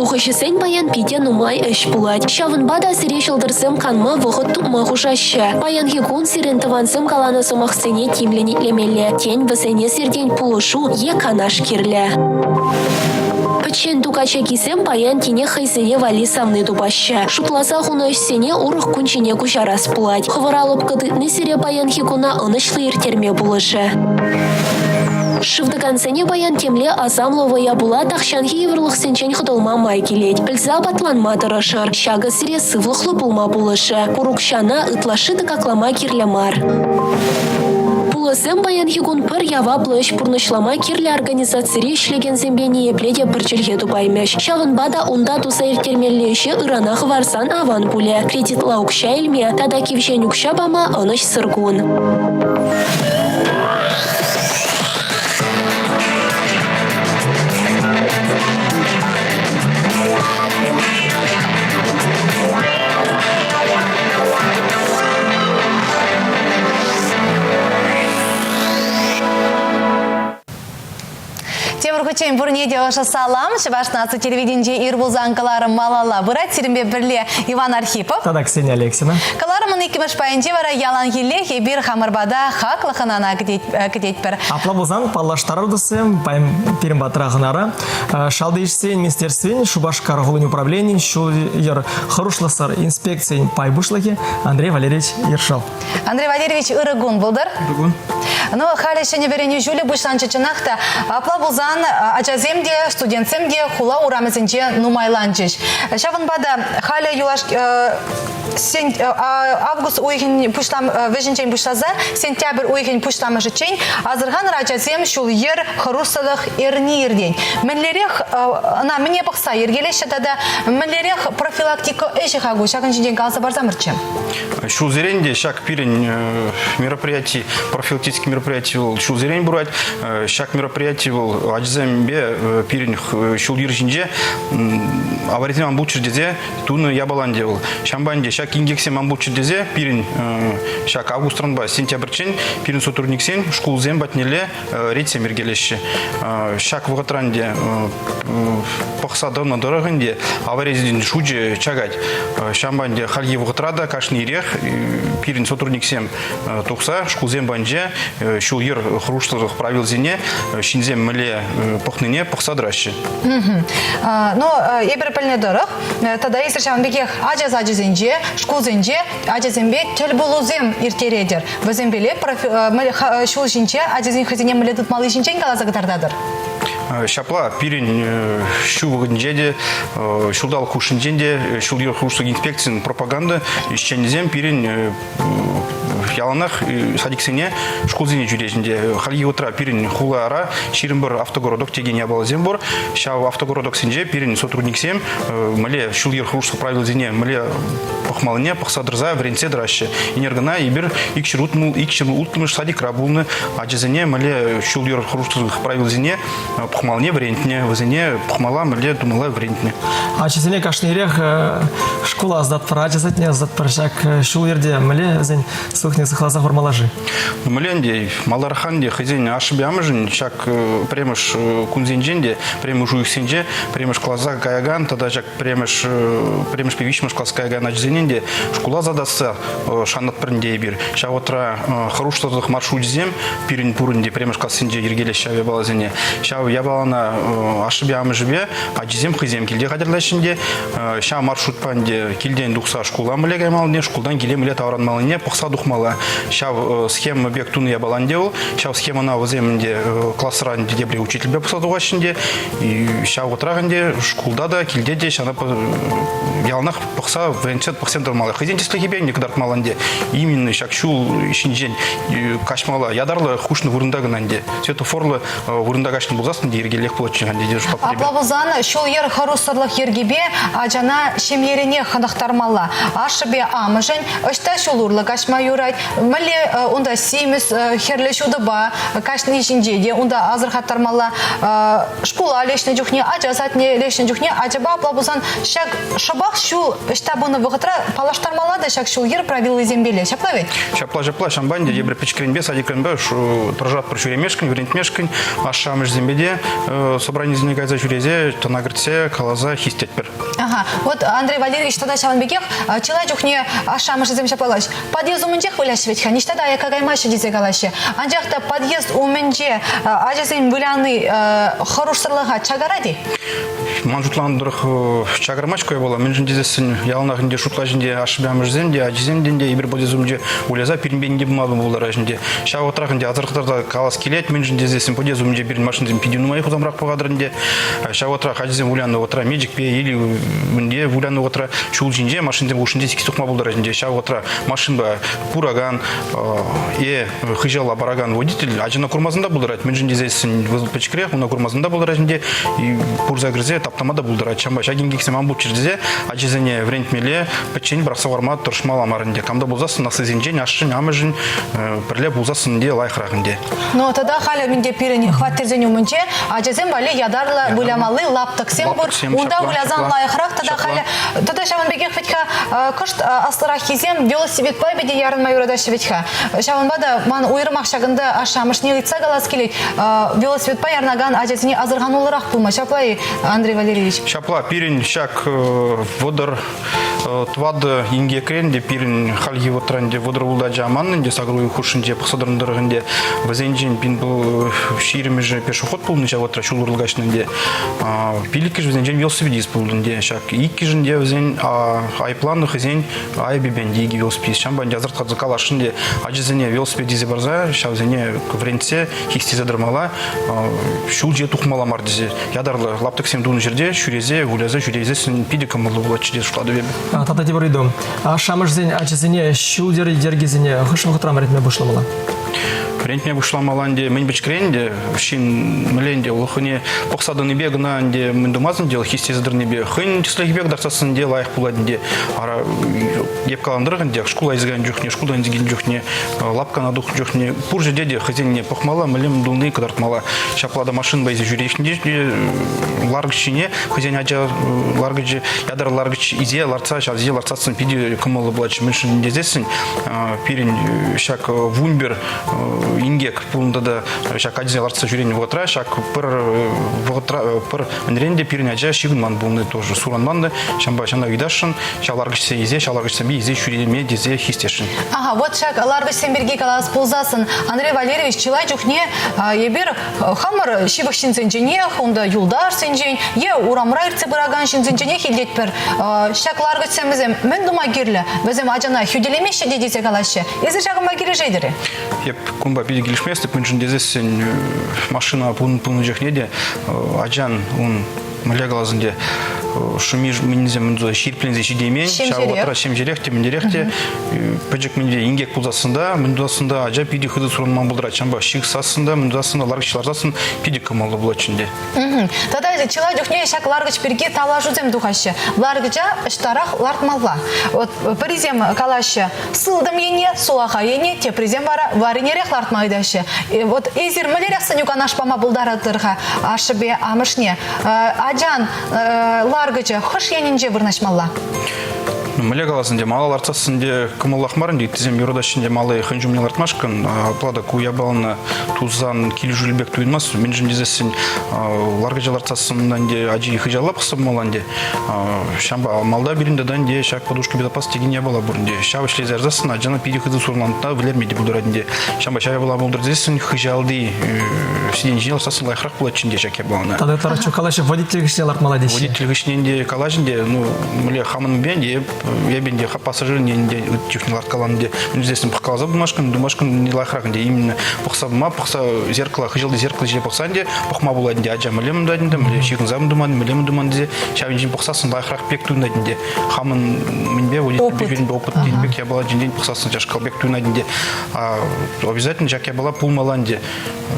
Ухӑҫӑсен паян питӗ нумай ӗҫ пулать. Ҫавӑнпа та сире ҫӑлтӑрсем канма вӑхӑт тупма хушаҫҫӗ. Паянхи кун сирӗн тӑвансем каланӑ сӑмахсене тимлӗн итлемелле. Тен, вӗсене сиртен пулӑшу е канаш кирлӗ. Пӗччен ту качакисем паян тинех хӑйсене валли савни тупаҫҫӗ. Шутласа хунӑ ӗҫсене урӑх кун ҫине куҫарас пулать. Хӑвӑра лӑпкӑ тытни сире паянхи куна ӑнӑҫлӑ ирттерме пулӑшӗ. Шыв тӑкансене паян темле асамлӑ вӑя пула тахҫанхи йывӑрлӑхсенчен хӑтӑлма май килет. Пӗлсе апатланма тӑрӑшӑр. Ҫакӑ сире сывлӑхлӑ пулма пулӑшӗ. Пур укҫана ытлашши тӑкаклама кирлӗ мар. Пулӑсем паянхи кун пӗр яваплӑ ӗҫ пурнӑҫлама кирлӗ организацире ӗҫлекенсемпе ниепле те пӗр чӗлхе тупаймӗҫ. Ҫавӑнпа та унта туса ирттермелли ӗҫе ырана хӑварсан аван пулӗ. Кредитла укҫа илме тата кивҫен укҫа пама ӑнӑҫсӑр кун. Тепӗр Тепӗр хутчен пурне те ӑшӑ салам. Чӑваш наци телевиденинче ир пулсан кӑларӑм малалла пырать. Сирӗнпе пӗрле Иван Архипов. Тата Ксения Алексина. Кӑларӑмӑн иккӗмӗш пайӗнче вара яланхиллех эпир хамӑр пата хаклӑ хӑнана кӗтетпӗр. Апла пулсан паллаштарар туссем, пирӗн патра хӑнара Шалти ӗҫсен министерствин Шупашкар хулин управленийӗн ҫул-йӗр хӑрушлӑхсӑр инспекцийӗн пай пуҫлӑхӗ Андрей Валерьевич Ершов. Андрей Валерьевич, ырӑ кун пултӑр. Ырӑ кун. Ну, халӗ ҫӗнӗ вӗренӳ ҫулӗ пуҫланчӗ чӑнах та. Апла пулсан ачасем те, студентсем те хула урамӗсенче нумайланчӗҫ. Ҫавӑнпа та халӗ юлаш август уйӑхӗн пуҫлам вӗҫӗнчен пуҫласа сентябрь уйӑхӗн пуҫламӑшӗччен асӑрханӑр ачасем ҫул-йӗр хӑрушсӑрлӑх эрни иртет. Мӗнлерех ӑна мӗне пӑхса йӗркелеҫҫӗ тата мӗнлерех профилактика ӗҫӗ-ха ку? Ҫакӑн ҫинчен каласа парсамӑрччӗ. Ҫулсерен те ҫак пирӗн мероприяти, профилактический мероприяти вӑл ҫулсерен пырать. Ҫак мероприяти вӑл ачасемпе пирӗн ҫул-йӗр ҫинче аварисем ан пулччӑр тесе тунӑ япала ӗнтӗ вӑл. Ҫавӑнпа ӗнтӗ ҫак инкексем ан пулччӑр тесе пирӗн ҫак августранпа сентябрьччен пирӗн сотрудниксен шкулсем патнелле рейдсем йӗркелеҫҫӗ. Ҫак вӑхӑтра ӗнтӗ пӑхса тӑнӑ тӑрӑх ӗнтӗ аварисен шучӗ чакать. Ҫавӑнпа ӗнтӗ хальхи вӑхӑтра та кашни ирех пирӗн сотрудниксем тухса шкулсем патӗнче ҫул-йӗр хӑрушсӑрлӑх правилисене ҫынсем мӗнле пӑхнине пӑхса тӑраҫҫӗ. Ну, эпир пӗлнӗ тӑрӑх, тата эсир ҫавӑн пекех ача сачӗсенче, шкулсенче ачасемпе тӗлпулусем ирттеретӗр. Вӗсемпеле ҫул ҫинче ачасен хӑйсене мӗнле тытмалли ҫинчен каласа кӑтартатӑр. Ҫапла, пирӗн ҫу вӑхӑтӗнче те, ҫулталӑк хушшинчен те ҫул-йӗр хӑрушсӑрлӑх инспекцийӗн пропаганда ӗҫченӗсем пирӗн яланах садиксене, шкулсене ҫӳреҫ ӗнтӗ. Хальхи вӑхӑтра пирӗн хулара 21 автогородок текен япаласем пур. Ҫав автогородоксенче пирӗн сотрудниксем мӗнле ҫул-йӗр хӑрушсӑрлӑх правилисене мӗнле пӑхмаллине пӑхса тӑрса вӗрентсе тӑраҫҫӗ. Ӗнер кӑна эпир 260 садикра пулнӑ ачасене мӗнле ҫул-йӗр хӑрушсӑрлӑх правилисене пӑхмаллине вӗрентнӗ, вӗсене пӑхмалла, мӗнле тумалла вӗрентнӗ. Ачасене кашни ирех шкула ӑсатпӑр, ача садне ӑсатпӑр. Ҫак ҫул-йӗрте мӗнле вӗсен сывлӑхне сыхласа хӑвармалла-ши? Мӗнле ӗнтӗ, маларах те хӑйсен ашшӗпе амӑшӗн ҫак пӗрремӗш кунсенчен те, пӗрремӗш уйӑхсенче пӗрремӗш класа каякан тата ҫак пӗрремӗш пӗрремӗшпе виҫҫӗмӗш класс каякан ачасене те шкула задасса шанатпӑр ӗнтӗ эпир. Ҫав вӑхӑтра хӑрушсӑрлӑх маршручӗсем пирӗн пур ӗнтӗ пӗрремӗш классенче йӗркелеҫҫӗ ҫав япаласене. Ҫав япалана ашшӗпе амӑшӗпе ачисем хӑйсем килте хатӗрлеҫҫӗ ӗнтӗ. Ҫав маршрутпа ӗнтӗ килтен тухса шкула мӗнле каймаллине, шкултан киле мӗнле таврӑнмаллине пӑхса тухмалла. Ҫав схема пек тунӑ япала ӗнтӗ вӑл. Ҫав схемӑна вӗсем ӗнтӗ класра ӗнтӗ тепре учительпе пӑхса тухаҫҫӗ ӗнтӗ. Ҫав вӑхӑтрах ӗнтӗ шкулта та, килте те ҫана яланах пӑхса вӗрентсе пӑхсем тӑмалла. Хӑйсен тӗслӗхӗпе ӗнтӗ кӑтартмалла ӗнтӗ. Именно ҫак ҫул ҫинчен каҫмалла ятарлӑ хушнӑ вырӑнта кӑна ӗнтӗ. Светофорлӑ вырӑнта каҫнӑ пулсассӑн ӗнтӗ йӗркеллех пулатчӗ ӗнтӗ. Апла пулсан ҫул-йӗр хӑрушсӑрлӑх йӗркипе ачана ҫемьерене хӑнӑхтармалла. Ашшӗпе амӑшӗн ӑҫта ҫул урлӑ каҫма юрать, мӗнле унта симӗс хӗрлӗ ҫутӑпа каҫни ҫинче те унта асӑрхаттармалла. Шкула леҫнӗ чухне, ача садне леҫнӗ чухне ачапа апла пулсан ҫак шӑпах ҫул ӑҫта пынӑ вӑхӑтра паллаштармалла та ҫак ҫул-йӗр правилисемпеле. Ҫапла вӗт? Ҫапла, ҫапла. Ҫавӑнпа ӗнтӗ эпир пӗчӗкренпе садикренпе тӑрӑшатпӑр ҫӳремешкӗн, вӗрентмешкӗн. Ашшӗ-амӑшӗсемпе те собранисене кайса ҫӳресе, тӑна кӗртсе, каласа хистетпӗр. Ага. Вот Андрей Валерьевич тата ҫавӑн пекех чылай чухне ашшӗ-амӑшӗсем ҫапла калаҫ. Подъезд умӗнчех выляҫҫӗ вӗт-ха, ниҫта та аякка каймаҫҫӗ тесе калаҫҫӗ. Анчах та подъезд умӗнче ачасен выляни хӑрушсӑрлӑха чакарать-и? Ман шутланӑ тӑрӑх чакармасть ку япала. Мӗншӗн тесессӗн яланах ӗнтӗ шутлаҫ ӗнтӗ ашшӗпе амӑшӗсем те, ачисем те ӗнтӗ эпир подъезд умӗнче выляса пирӗнпе ӗнтӗ пыма пултараҫ ӗнтӗ. Ҫав вӑхӑтрах ӗнтӗ асӑрхаттарса калас килет, мӗншӗн тесессӗн подъезд умӗнче пирӗн машинӑсем питӗ нумай хусамрах пӑхатӑр ӗнтӗ. Ҫав вӑхӑтрах ачасем вылянӑ вӑхӑтра мечӗкпе или мӗнле вылянӑ вӑхӑтра ҫул ҫинче машинсем хушшинче сиксе тухма пултараҫ ӗнтӗ. Ҫав вӑхӑтра машинпа пыракан е хыҫала паракан водитель ачана курмасан та пултарать. Мӗншӗн тесессӗн вӑл пӗчӗкрех, уна курмасан та пултарать ӗнтӗ. пырса кӗрсе таптама та пултарать. Ҫавӑнпа ҫак инкексем ан пулччӑр тесе ачасене вӗрентмелле, пӗччен пӑрахса хӑварма тӑрӑшмалла мар ӗнтӗ. Кам та пулсассӑн аслисенчен, ашшӗн, амӑшӗн пӗрле пулсассӑн те лайӑхрах ӗнтӗ. Но тата халӗ ӗнтӗ пирӗн хваттерсен умӗнче ачасем валли ятарлӑ вылямалли лаптӑксем пур. Унта вылясан лайӑхрах тата халӗ тата ҫавӑн пекех вӗт-ха кӑшт аслӑраххисем велосипедпа питӗ ярӑнма юратаҫҫӗ вӗт-ха. Ҫавӑнпа та ман уйрӑмах ҫакӑнта ашшӗ-амӑшне ыйтса калас килет. Велосипедпа ярӑнакан ачасене асӑрхануллӑрах пулма. Ҫапла-и, Андрей Валерьевич? Ҫапла, пирӗн ҫак 34 инкекрен те пирӗн хальхи вӑхӑтра ӗнтӗ 30 ача аманнӑ ӗнтӗ сакӑр уйӑх хушшинче пӑхса тӑнӑ тӑрӑх ӗнтӗ вӗсенчен пин ҫирӗмӗшӗ пешеход пулнӑ ҫав вӑхӑтра ҫул урлӑ каҫнӑ ӗнтӗ. Пиллӗккӗш вӗсенчен велосипедист пулнӑ ӗнтӗ. Ҫак иккӗшӗн те вӗсен айӑпланнӑ хӑйсен айӑпӗпе ӗнтӗ икӗ велосипедист. Ҫавӑнпа ӗнтӗ асӑрхатса каласшӑн те ачасене велосипед илсе парса ҫавсене вӗрентсе хистесе тӑрмалла, ҫул ҫине тухмалла мар тесе ятарлӑ лаптӑксем тунӑ ҫӗрте ҫӳресе, выляса ҫӳресессӗн питӗ кӑмӑллӑ пулатчӗ тесе шутлатӑп эпӗ. Тата тепӗр ыйту. Ашшӗ-амӑшӗсен ачасене ҫул-йӗр йӗркисене хӑш вӑхӑтра вӗрентме пуҫламалла? Вӗрентме пуҫламалла ӗнтӗ мӗн пӗчӗкрен ӗнтӗ ҫын мӗнле ӗнтӗ вӑл хӑйне пӑхса тӑнипе кӑна ӗнтӗ мӗн тумасан ӗнтӗ вӑл хистесе тӑнипе хӑйӗн тӗслӗхӗпе кӑтартсассӑн ӗнтӗ лайӑх пулать ӗнтӗ. Ара эп каланӑ тӑрӑх ӗнтӗ шкула илсе кайнӑ чухне, шкултан илсе килнӗ чухне, лапкана тухнӑ чухне пур ҫӗрте те хӑйсенне пӑхмалла, мӗнле тулни кӑтартмалла. Ҫапла та машинӑпа илсе ҫӳреҫҫӗ ларкӑч ҫине хӑйсен ача ларкӑчӗ, ятарлӑ ларкӑч исе лартса, ҫав исе лартсассӑн питӗ кӑмӑллӑ пулать. Мӗншӗн тесессӗн пирӗн ҫак 11 инкек пулнӑ тата ҫак ачасене лартса ҫӳренӗ вӑхӑтра ҫак пӗр вӑхӑтра пӗр мӗнрен те пирӗн ача ҫыхӑнман пулнӑ тоже суранман та ҫавӑнпа ҫавна ыйтасшӑн ҫав ларкӑчсене илсе ҫав ларкӑчсемпе илсе ҫӳреме тесе хистесшӗн. Ага, вот ҫак ларкӑчсем пирки калас пулсассӑн Андрей Валерьевич чылай чухне эпир хамӑр ҫывӑх ҫынсенченех, унта юлташсенчен е урамра иртсе пыракан ҫынсенченех илтетпӗр. Ҫак ларкӑчсем вӗсем мӗн тума кирлӗ? Вӗсем ачана хӳтӗлемеҫҫӗ те тесе калаҫҫӗ. Эсир ҫакӑнпа килӗшетӗр-и? Эп кунпа питӗ килӗшместӗп, мӗншӗн тесессӗн машина пынӑ чухне те ачан ун мӗнле калас ӗнтӗ, шуми мӗнсем ҫирӗпленсе ҫитеймен, ҫав вӑхӑтра ҫемҫерех те, мӗнтерех те пӗчӗк мӗнпе инкек пулсассӑн та, мӗн тусассӑн та ача питӗ хытӑ сурӑнман пултарать. Ҫавӑнпа ҫыхсассӑн та, мӗн тусассӑн та, ларкӑч ларсассӑн питӗ кӑмӑллӑ пулать ӗнтӗ. Тата чылай чухне ҫак ларкӑч пирки тавлашусем тухаҫҫӗ. Ларкӑча ӑҫтарах лартмалла? Вот пӗрисем калаҫҫӗ, сылтӑм енне, сулахай енне, теприсем вара варринерех лартма ыйтаҫҫӗ. Вот эсир мӗнлерех сӗнӳ канаш пама пултаратӑр-ха ашшӗпе амӑшне? Ачан ларкӑчӗ хӑш енӗнче вырнаҫмалла? Ну, мӗнле калас ӗнтӗ, мала лартсассӑн те кӑмӑллах мар ӗнтӗ, ыттисем юратаҫҫӗ ӗнтӗ малли хӑйӗн ҫумне лартмашкӑн. Апла та ку япалана тусан килӗшӳллӗ пек туйӑнмасть. Мӗншӗн тесессӗн ларкӑча лартсассӑн ӗнтӗ ачи хыҫалла пӑхса пымалла ӗнтӗ. Ҫавӑнпа малта пирӗн тата ӗнтӗ ҫак подушка безопасности текен япала пур ӗнтӗ. Ҫав ӗҫлесе ярсассӑн ачана питӗ хытӑ сурлантма вӗлерме те пултарать ӗнтӗ. Ҫавӑнпа ҫав япала пултӑр тесессӗн хыҫалти сиденье ҫине лартсассӑн лайӑхрах пулать ӗнтӗ ҫак япалана. Тата ытларах чух калаҫҫӗ, водитель хыҫне лартмалла теҫҫӗ. Водитель хыҫне ӗнтӗ калаҫ ӗнтӗ, ну, мӗнле хамӑн ӗнтӗ, эп ӗнтӗ пассажир ӗнтӗ чухне ларткаланӑ ӗнтӗ. Мӗн тесессӗн пӑхкаласа пымашкӑн, тумашкӑн лайӑхрах ӗнтӗ. Именно пӑхса пыма, пӑхса зеркало, хыҫалти зеркало ҫине пӑхса ӗнтӗ пӑхма пулать ӗнтӗ. Ача мӗнле мӑнтать ӗнтӗ, мӗнле ҫыхӑнса туман, мӗнле туман тесе ҫав енчен пӑхсассӑн лайӑхрах пек туйӑнать ӗнтӗ. Хамӑн мӗнпе водительпе опыт тенӗ пек япала ҫинчен пӑхсассӑн чашкал пек туйӑнать ӗнтӗ. Обязательно ҫак япала пулмалла ӗнтӗ.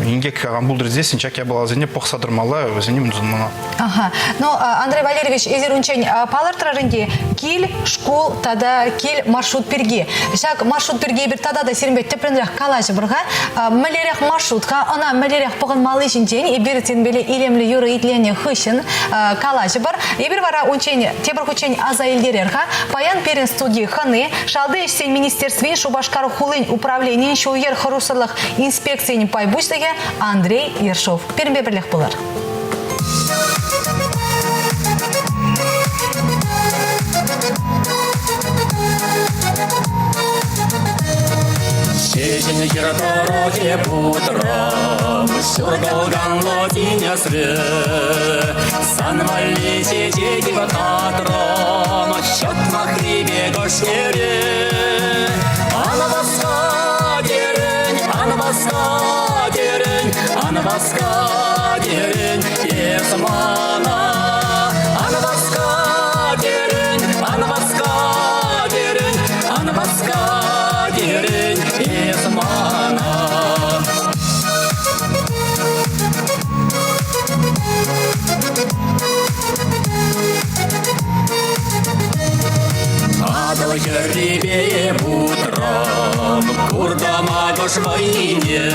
Инкек ан пултӑр тесессӗн ҫак япаласене пӑхса тӑрмалла, вӗсене мӗн тумалла. Ага. Ну, Андрей Валерьевич, эсир унччен палӑртрӑр ӗнтӗ кил, шкул тата кил маршрут пирки. Ҫак маршрут пирки эпир тата та сирӗнпе тӗплӗнрех калаҫӑпӑр-ха. Мӗнлерех маршрут-ха, ӑна мӗнлерех пӑхӑнмалли ҫинчен эпир сирӗнпеле илемлӗ юрӑ итленӗ хыҫҫӑн калаҫӑпӑр. Эпир вара унччен тепӗр хутчен аса илтерер-ха. Паян пирӗн студи хӑни Шалти ӗҫсен министерствин Шупашкар хулин управленийӗн ҫул-йӗр хӑрушсӑрлӑх инспекцийӗн пай пуҫлӑхӗ Андрей Ершов. Пирӗнпе пӗрлех пулӑр. Ҫеҫен хӗр тӑрӑхӗ путрӑм, ҫуркалканлӑ тинӗсре. Сан валли чечек татрӑм, ҫӑтмахри пек ӑшнере. Ан васка, терӗн, ан васка, терӗн, ан васка, терӗн, эс мана. Ан васка, терӗн, ан васка, терӗн, ан васка, терӗн, эс мана. Акӑш вӑйне.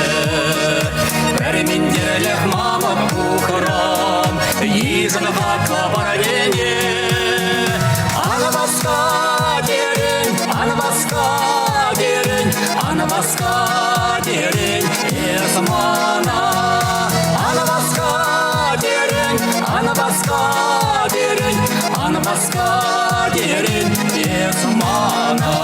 Пӗр минтерлӗх мамӑк пухрӑм, Йышӑн хаклӑ парнене. Ан васка, терӗн, ан васка, терӗн, ан васка, терӗн, эс мана. Ан васка, терӗн, ан васка, терӗн, ан васка, терӗн, эс мана.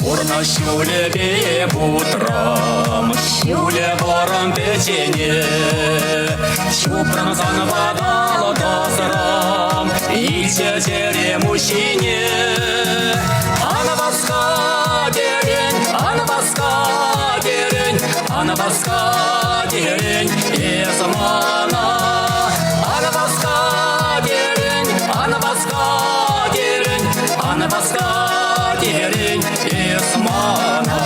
Пурнӑҫ ҫулӗпе путрӑм, ҫулӗ вӑрӑм пӗччене. Ҫупрӑм санпа тӑсрӑм, илчӗ чӗрем уҫҫине. Ан васка, терӗн, ан васка, терӗн, ан васка, терӗн, эс мана. Ан васка, терӗн, ан васка, терӗн, ан васка, терӗн, эс мана.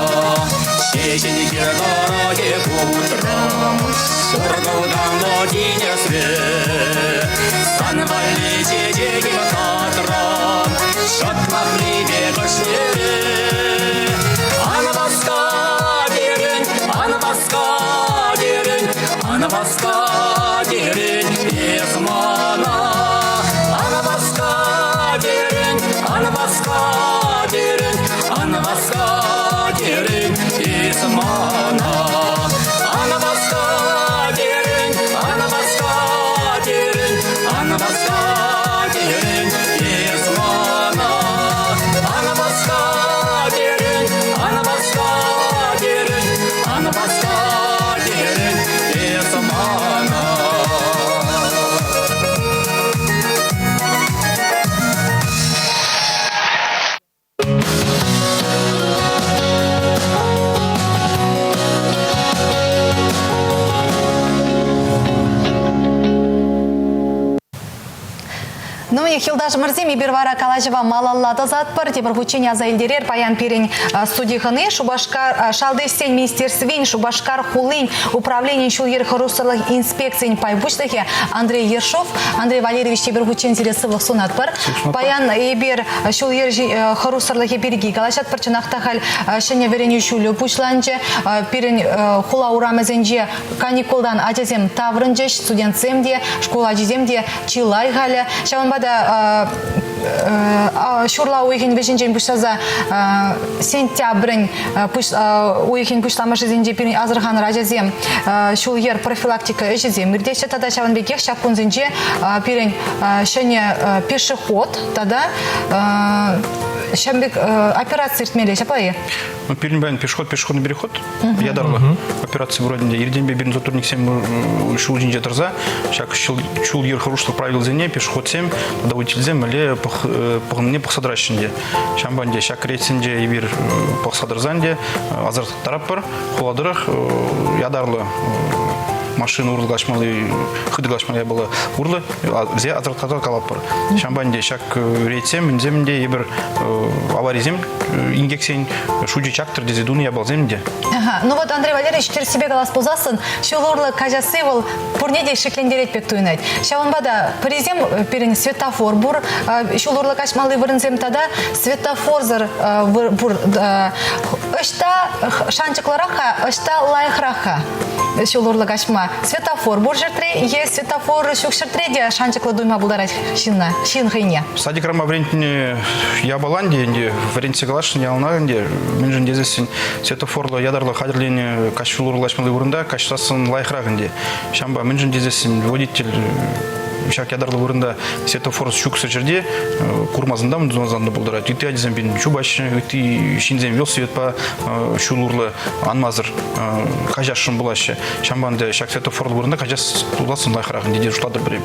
Ҫеҫенхир тӑрӑхӗ путрӑм, Суркӑлтанлӑ тинӗсре. Сан валли чечеке татрӑм, Ҫӑтмахлипе кӗшнере. Ан васка, терӗн, ан васка, терӗн, ан васка, терӗн, эс мана. Ан васка, терӗн, ан васка, терӗн, ан васка, терӗн, эс мана. Ан васка, терӗн, ан васка, терӗн, ан васка, терӗн, эс мана. Ан васка, терӗн, ан васка, терӗн, ан васка, терӗн, эс мана. Ну, юлташӑмӑрсем, эпир вара калаҫӑва малалла тӑсатпӑр. Тепӗр хутчен аса илтерер, паян пирӗн студи хӑни Шупашкар Шалти ӗҫсен министерствин Шупашкар хулин управленийӗн ҫул-йӗр хӑрушсӑрлӑх инспекцийӗн пай пуҫлӑхӗ Андрей Ершов. Андрей Валерьевич, тепӗр хутчен сире сывлӑх сунатпӑр. Паян эпир ҫул-йӗр хӑрушсӑрлӑхӗ пирки калаҫатпӑр. Чӑнах та халь ҫӗнӗ вӗренӳ ҫулӗ пуҫланчӗ. Пирӗн хула урамӗсенче каникултан ачасем таврӑнчӗҫ, студентсем те, шкул ачисем те чылай халӗ. Ҫавӑнпа та ҫурла уйӑхӗн вӗҫӗнчен пуҫласа сентябрӗн уйӑхӗн пуҫламӑшӗсенче пирӗн асӑрханӑр ачасем ҫул-йӗр профилактика ӗҫӗсем иртеҫҫӗ тата ҫавӑн пекех ҫак кунсенче пирӗн ҫӗнӗ пешеход тата ҫавӑн пек операци иртмелле ҫапла-и? Ну, пирӗн паян пешеход, пешеходный переход ятарлӑ операци вроде иртенпе пирӗн сотрудниксем ҫул ҫинче тӑрса ҫак ҫул-йӗр хӑрушлӑх правилисене пешеходсем тата водительсем мӗнле пӑхӑннине пӑхса тӑраҫҫӗ ӗнтӗ. Ҫавӑнпа ӗнтӗ ҫак рейдсенче эпир пӑхса тӑрсан те асӑрхаттаратпӑр. Хула тӑрӑх ятарлӑ машина урлӑ каҫмалли, хытӑ каҫмалли япала урлӑ вӗсене асӑрхаттарса калатпӑр. Ҫавӑнпа ӗнтӗ ҫак рейдсем, ӗнсем те эпир аварисем, инкексен шучӗ чактӑр тесе тунӑ япаласем те. Ага. Ну вот, Андрей Валерьевич, тӗрӗссипе калас пулсассӑн, ҫул урлӑ каҫасси вӑл пурне те шиклентерет пек туйӑнать. Ҫавӑнпа та пӗрисем пирӗн светофор пур, ҫул урлӑ каҫмалли вырӑнсем тата светофорсӑр пур. Ӑҫта шанчӑклӑрах-ха, ӑҫта лайӑхрах-ха ҫул урлӑ каҫма? Светофор пур ҫӗртре е светофор ҫук ҫӗртре те шанчӑклӑ туйма пултарать ҫынна, ҫын хӑйне? Садикра вӗрентнӗ япалан те ӗнтӗ вӗрентсе каласшӑн яланах ӗнтӗ мӗншӗн тесессӗн светофорлӑ ятарлӑ хатӗрленӗ каҫ ҫул урлӑ каҫмалли вырӑнта каҫсассӑн лайӑхрах ӗнтӗ. Ҫавӑнпа мӗншӗн тесессӗн водитель ҫак ятарлӑ вырӑнта светофор ҫуксӑр ҫӗрте курмасан та тумасан та пултарать. Ытти ачасем пирӗн чупаҫҫӗ, ытти ҫынсем велосипедпа ҫул урлӑ анмасӑр каҫасшӑн пулаҫҫӗ. Ҫавӑнпа ӗнтӗ ҫак светофорлӑ вырӑнта каҫас пуласшӑн лайӑхрах ӗнтӗ тесе шутлатӑп пӗр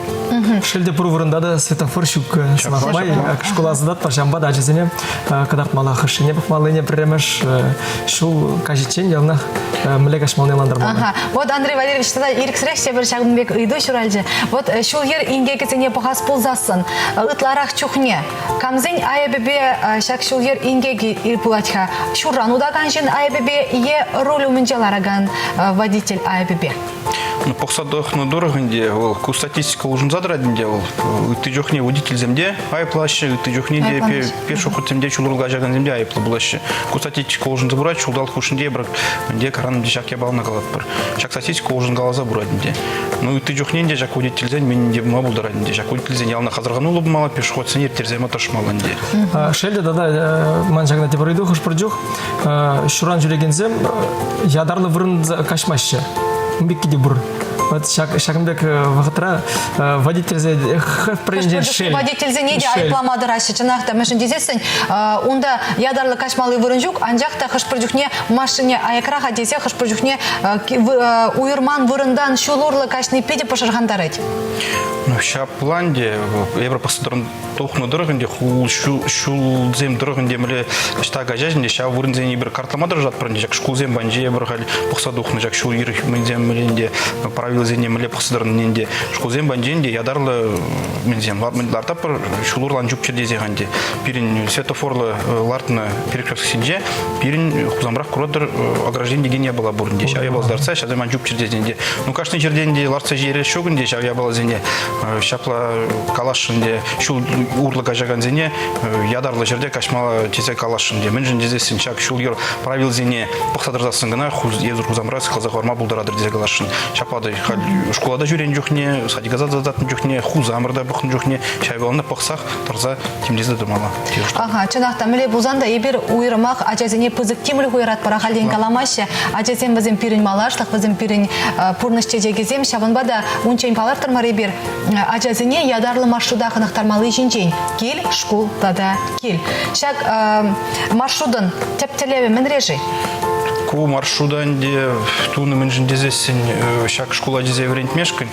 Шел те пур вырӑнта та светофор ҫук. Сӑмах май, шкула сӑнатпӑр, ҫавӑнпа та ачасене кӑтартмалла хӑшшине пӑхмаллине пӗрремӗш ҫул каҫиччен яланах мӗнле каҫмаллине ӑнлантармалла. Ага. Вот, Андрей Валерьевич, тата ирӗксӗрех те пӗр ҫакӑн пек ыйту ҫуралчӗ. Вот ҫул-йӗр инкекӗсене пӑхас пулсассӑн ытларах чухне камсен айӑпӗпе ҫак ҫул-йӗр инкекӗ пулать-ха? Ҫурран утакан ҫын айӑпӗпе е руль умӗнче ларакан водитель айӑпӗпе? Ну, пӑхса тухнӑ тӑрӑх ӗнтӗ вӑл ку статистика улшӑнса тӑрать ӗнтӗ вӑл. Ытти чухне водительсем те айӑплаҫҫӗ, ытти чухне те пешеходсем те, ҫул урлӑ каҫакансем те айӑплӑ пулаҫҫӗ. Ку статистика улшӑнса пырать, ҫулталӑк хушшинче эпир ӗнтӗ каран ҫак япалана калатпӑр. Ҫак статистика улшӑнкаласа пырать ӗнтӗ. Ну, ытти чухне ӗнтӗ ҫак водительсен мӗн те пулма пултарать ӗнтӗ. Ҫак водительсен яланах асӑрхануллӑ пулмалла, пешеходсене ирттерсе яма тӑрӑшмалла ӗнтӗ. Шел те тата ман ҫакна тепӗр ыйту хӑш-пӗр чух ҫуран ҫӳрекенсем ятарлӑ вырӑн каҫмаҫҫӗ. Ун пекки те пур. Вот ҫак, ҫакӑн пек вӑхӑтра водительсен хӑш-пӗр енчен шел. Водительсене те айӑплама тӑраҫҫӗ, чӑнах та. Мӗншӗн тесессӗн унта ятарлӑ каҫмалли вырӑн ҫук, анчах та хӑш-пӗр чухне машине аякра-ха тесе хӑш-пӗр чухне уйӑрман вырӑнтан ҫул урлӑ каҫни питӗ пӑшӑрхантарать. Ну, ҫапла ӗнтӗ эпир тухнӑ тӑрӑх ӗнтӗ ҫулсем тӑрӑх ӗнтӗ мӗнле ӑҫта каҫаҫ ӗнтӗ ҫав вырӑнсене эпир картлама тӑрӑшатпӑр ӗнтӗ ҫак шкулсем патӗнче эпир халь пӑхса тухнӑ ҫак ҫул-йӗр мӗнсем мӗнле ӗнтӗ правилӑсене мӗнле пӑхса тӑрнине ӗнтӗ шкулсем патӗнче ӗнтӗ ятарлӑ мӗнсем лартатпӑр ҫул урлӑ ан чупчӑр тесе ӗнтӗ пирӗн светофорлӑ лартнӑ перекрестксенче пирӗн Хусанрах куратӑр ограждение текен япала пур ӗнтӗ ҫав япала лартса ҫавсем ан чупчӑр тесе ӗнтӗ ну кашни ҫӗртен те лартса ҫитерес ҫук ӗнтӗ ҫав япаласене ҫапла каласшӑн те ҫул урлӑ каҫакансене ятарлӑ ҫӗрте каҫмалла тесе каласшӑн те. Мӗншӗн тесессӗн ҫак ҫул-йӗр правилисене пӑхса тӑрсассӑн кӑна эсир хусамра сыхласа хӑварма пултаратӑр тесе каласшӑн. Ҫапла та халь шкула та ҫӳренӗ чухне, садика татнӑ чухне, хусамӑр та пӑхнӑ чухне ҫав япалана пӑхсах тӑрса тимлесе тӑмалла. Аха, чӑнах та, мӗнле пулсан та эпир уйрӑмах ачасене пысӑк тимлӗх уйӑратпӑр, ахальтен каламаҫҫӗ. Ачасем вӗсем пирӗн малашлӑх, вӗсем пирӗн пурнӑҫ чечекӗсем. Ҫавӑнпа та унччен палӑртрӑмӑр эпир ачасене ятарлӑ маршрута хӑнӑхтармалли ҫинчен. Кил, шкул тата кил. Ҫак маршрутӑн тӗп тӗллевӗ мӗнре-ши? Ку маршрута ӗнтӗ тунӑ мӗншӗн тесессӗн ҫак шкул ачисене вӗрентмешкӗн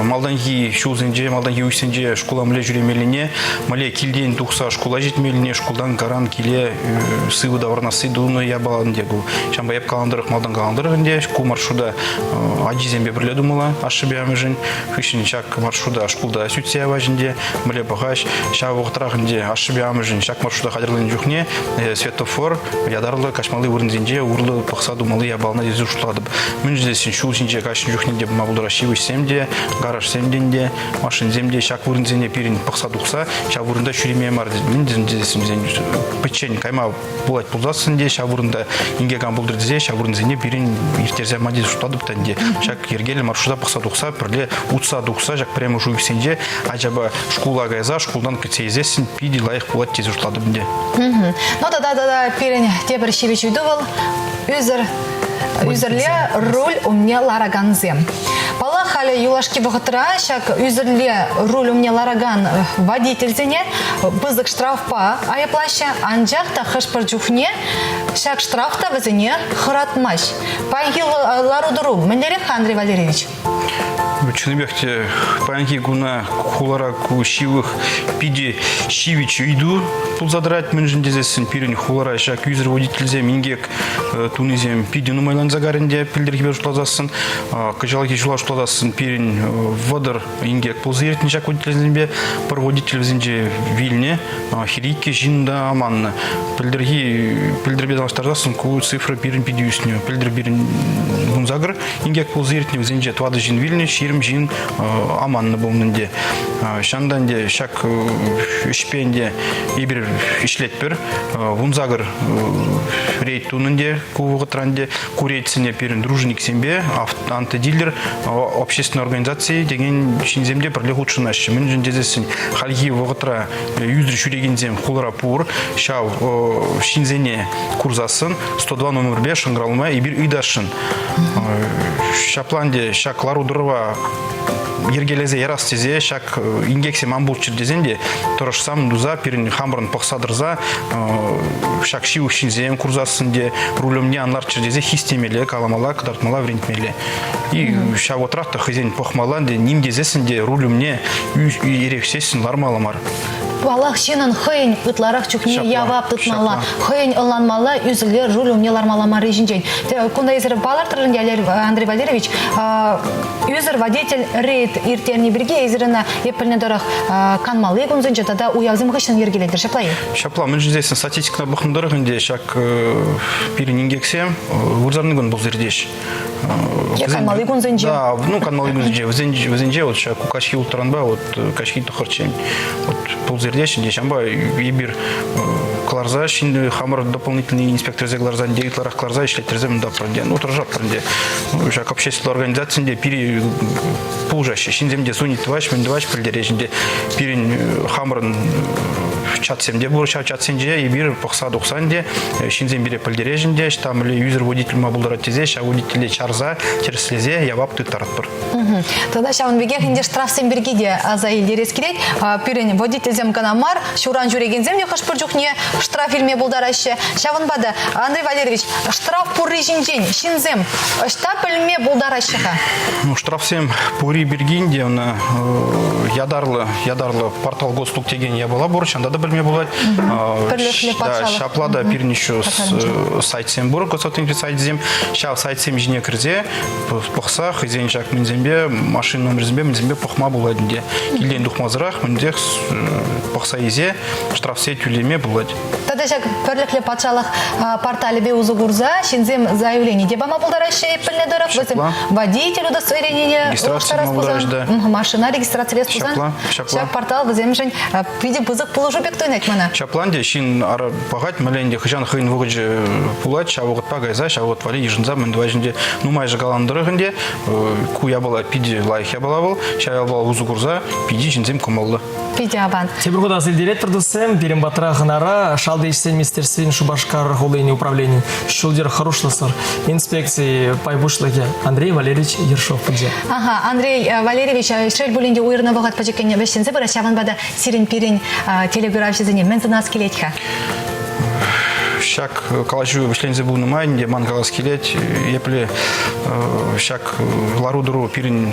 малтанхи ҫулсенче, малтанхи уйӑхсенче шкула мӗнле ҫӳремеллине, мӗнле килтен тухса шкула ҫитмеллине, шкултан каран киле сывӑ таврӑнасси тунӑ япала ӗнтӗ ку. Ҫавӑнпа эп калан тӑрӑх, малтан калан тӑрӑх ӗнтӗ ку маршрута ачисемпе пӗрле тумалла ашшӗпе амӑшӗн. Хыҫҫӑн ҫак маршрута шкулта сӳтсе яваҫ ӗнтӗ, мӗнле пӑхаҫ. Ҫав вӑхӑтрах ӗнтӗ ашшӗпе амӑшӗн ҫак маршрута хатӗрленӗ чухне светофор ятарлӑ каҫмалли вырӑнсенче урлӑ пӑхса тумалли япалана тесе шутлатӑп. Мӗншӗн тесен ҫул ҫинче каҫнӑ чухне те пыма пултараҫҫӗ йывӑҫсем те, гаражсем те ӗнтӗ, машинсем те. Ҫак вырӑнсене пирӗн пӑхса тухса ҫав вырӑнта ҫӳреме мар мӗн тесен пӗччен кайма пулать пулсассӑн те ҫав вырӑнта инкек ан пултӑр тесе ҫав вырӑнсене пирӗн ирттерсе яма тесе шутлатӑп та ӗнтӗ. Ҫак йӗркеллӗ маршрута пӑхса тухса пӗрле утса тухса ҫак пӗрремӗш уйӑхсенче ачапа шкула кайса шкултан кӗтсе илсессӗн питӗ лайӑх пулать тесе шутлатӑп ӗнтӗ. Ну тата тата пирӗн тепӗр ҫивӗч ыйту вӑл ӳсӗр ӳсӗрле руль умне ларакансем. Паллах, халӗ юлашки вӑхӑтра ҫак ӳсӗрле руль умне ларакан водительсене пысӑк штрафпа айӑплаҫҫӗ, анчах та хӑш-пӗр чухне ҫак штраф та вӗсене хӑратмасть. Паянхи лару-тӑру мӗнлерех, Андрей Валерьевич? Чӑннипех те паянхи куна хулара ку ҫывӑх питӗ ҫивӗч ыйту пулса тӑрать. Мӗншӗн тесессӗн пирӗн хулара ҫак ӳсӗр водительсем инкек тунисем питӗ нумайланса карӗ ӗнтӗ пӗлтӗрхипе шутласассӑн. Кӑҫалхи ҫула шутласассӑн пирӗн 30 инкек пулса иртнӗ ҫак водительсемпе. Пӗр водитель вӗсенче вилнӗ, хириккӗ ҫын та аманнӑ. Пӗлтӗрхи пӗлтӗрпе танлаштарсассӑн ку цифра пирӗн питӗ ӳснӗ. Пӗлтӗр пирӗн 18 инкек пулса иртнӗ, вӗсенче тӑватӑ ҫын вилнӗ, 20 ҫын аманнӑ пулнӑ ӗнтӗ. Ҫантан ӗнтӗ ҫак ӗҫпе ӗнтӗ эпир ӗҫлетпӗр. 18 рейд тунӑ ӗнтӗ ку вӑхӑтра ӗнтӗ. Ку рейдсене пирӗн дружинниксемпе антидилер общественной организацийӗ текен ҫынсем те пӗрле хутшӑнаҫҫӗ. Мӗншӗн тесессӗн хальхи вӑхӑтра ӳсӗр ҫӳрекенсем хулара пур. Ҫав ҫынсене курсассӑн 102 номерпе шӑнкӑравлама эпир ыйтасшӑн. Ҫапла ӗнтӗ ҫак лару-тӑрӑва йӗркелесе ярас тесе ҫак инкексем ан пулччӑр тесен те тӑрӑшсам туса пирӗн хамӑрӑн пӑхса тӑрса ҫак ҫывӑх ҫынсем курсассӑн те руль умне ан ларччӑр тесе хистемелле, каламалла, кӑтартмалла, вӗрентмелле. И ҫав вӑхӑтрах та хӑйсен пӑхмалла ӗнтӗ ним тесессӗн те руль умне эрехсессӗн лармалла мар. Паллах, ҫыннӑн хӑйӗн ытларах чухне явап тытмалла, хӑйӗн ӑнланмалла, ӳсӗрле руль умне лармалла марри ҫинчен. Кунта эсир палӑртрӑр ӗнтӗ, Андрей Валерьевич, ӳсӗр водитель рейд ирттерни пирки эсир ӑна эп пӗлнӗ тӑрӑх канмалли кунсенче тата уявсем хыҫҫӑн йӗркелетӗр, ҫапла-и? Ҫапла, мӗншӗн тесен статистикӑна пӑхнӑ тӑрӑх ӗнтӗ ҫак пирӗн инкексем вырсарни кун пулса иртеҫ. Е канмалли кунсенче? Да, ну канмалли кунсенче. Вӗсенче вот ҫак каҫхи улттӑранпа вот каҫхи тӑххӑрччен вот пулса иртеҫҫӗ те ҫавӑнпа эпир кӑларса ҫын хамӑр дополнительный инспекторсем кӑларса ӗнтӗ ытларах кӑларса ӗҫлеттерсе мӑнтаппӑр ӗнтӗ. Ну тӑрӑшатпӑр ӗнтӗ. Ну, ҫак общественный организацинче пире пулӑшаҫҫӗ. Ҫынсем те сунить тӑваҫ, мӗн тӑваҫ пӗлтереҫ ӗнтӗ. Пирӗн хамӑрӑн чатсем те пур. Ҫав чатсенче эпир пӑхса тухсан те ҫынсем пире пӗлтереҫ ӗнтӗ, ӑҫта мӗнле ӳсӗр водитель ма пултарать тесе ҫав водителе чарса, тӗрӗслесе явап тыттаратпӑр. Тата ҫавӑн пекех ӗнтӗ штрафсем пирки те аса илтерес килет. Пирӗн водительсем кӑна мар, ҫуран ҫӳрекенсем те хӑш-пӗр чухне штраф илме пултараҫҫӗ. Ҫавӑнпа та, Андрей Валерьевич, штраф пурри ҫинчен ҫынсем ӑҫта пӗлме пултараҫҫӗ-ха? Ну, штрафсем пурри пирки ӗнтӗ ӑна ятарлӑ ятарлӑ портал госуслуг текен япала пур, ҫавӑнта та пӗлме пулать. Пӗрлӗхлӗ патшалӑх. Ҫапла та пирӗн еще сайтсем пур, госуслугсен сайтсем. Ҫав сайтсем ҫине кӗрсе пӑхса хӑйсен ҫак мӗнсемпе, машина номерӗсемпе мӗнсемпе пӑхма пулать ӗнтӗ. Килтен тухмасӑрах мӗнтех пӑхса илсе штрафсем тӳлеме пулать. Тата ҫак пӗрлӗхлӗ патшалӑх порталӗпе усӑ курса ҫынсем заявлени те пама пултараҫҫӗ эп пӗлнӗ тӑрӑх. Вӗсем водитель удостоверенине улӑштарас пулсан, машина регистрацилес пулсан, ҫак портал вӗсемшӗн питӗ пысӑк пулӑшу пек туйӑнать мана. Ҫапла ӗнтӗ ҫын ара пӑхать, мӗнле ӗнтӗ хӑҫан хӑйӗн вӑхӑчӗ пулать, ҫав вӑхӑтпа кайса, ҫав вӑхӑт валли йышӑнса мӗн тӑвать ӗнтӗ. Нумайӑшӗ каланӑ тӑрӑх ӗнтӗ, ку япала питӗ лайӑх япала вӑл, ҫав япала усӑ курса питӗ ҫынсем кӑмӑллӑ. Питӗ аван. Тепӗр хут аса илтеретпӗр, туссем, пирӗн патра хӑнара Шалти ӗҫсен министерствин Шупашкар хулин управленийӗн ҫул-йӗр хӑрушлӑхсӑр инспекци пай пуҫлӑхӗ Андрей Валерьевич Ершов пулчӗ. Ага, Андрей Валерьевич, шел пулин те уйӑрнӑ вӑхӑт пӗчӗккӗн вӗҫленсе пырать, ҫавӑнпа та сирӗн пирӗн телекуравҫӑсене мӗн сунас килет-ха? Ҫак калаҫу вӗҫленсе пынӑ май ӗнтӗ ман калас килет, епле ҫак лару-тӑру пирӗн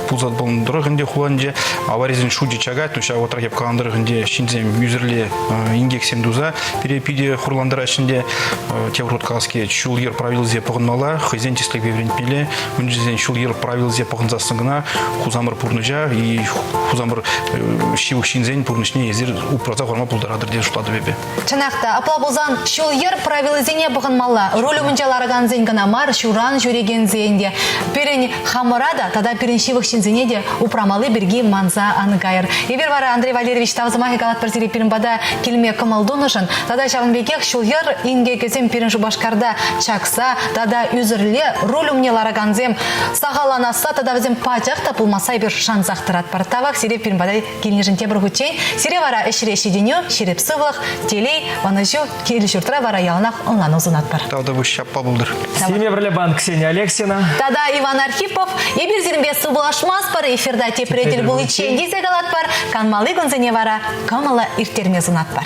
пулса пулнӑ тӑрӑх ӗнтӗ хуланче аварисен шучӗ чакать, но ҫав вӑхӑтрах эп каланӑ тӑрӑх ӗнтӗ ҫынсем ӳсӗрле инкексем туса пире питӗ хурлантараҫҫӗ ӗнтӗ. Тепӗр хут калас килет, ҫул-йӗр правилисене пӑхӑнмалла, хӑйсен тӗслӗхпе вӗрентмелле. Мӗншӗн ҫул-йӗр правилисене пӑхӑнсассӑн кӑна хусамӑр пурнӑҫа и хусамӑр ҫывӑх ҫынсен пурнӑҫне эсир упраса хӑварма пултаратӑр тесе шутлатӑп эпӗ. Чӑнах та, апла пулсан ҫул-йӗр правилисене пӑхӑнмалла. Руль умӗнче ларакансен кӑна мар, ҫуран ҫӳрекенсен те. Пирӗн хамӑра та тата пирӗн ҫывӑх ҫынсене те упрамалли пирки манса ан кайӑр. Эпир вара Андрей Валерьевич тав сӑмахӗ калатпӑр сире пирӗн пата килме кӑмӑл тунӑшӑн тата ҫавӑн пекех ҫул-йӗр инкекӗсем пирӗн Шупашкарта чакса тата ӳсӗрле руль умне ларакансем сахалланасса тата вӗсем пачах та пулмасса эпир шансах тӑратпӑр. Тавах сире пирӗн пата килнӗшӗн тепӗр хутчен. Сире вара ӗҫре ҫитӗнӳ, ҫирӗп сывлӑх, телей, ӑнӑҫу, кил-ҫуртра вара яланах ӑнлану сунатпӑр. Тавтапуҫ ҫапла пултӑр. Сире пӗрле банк Ксения Алексина. Тата Иван Архипов. Эпир сирӗнпе сывпуллашмастпӑр, эфирта тепре тӗл пуличчен тесе калатпӑр. Канмалли кунсене вара кӑмӑллӑ ирттерме сунатпӑр.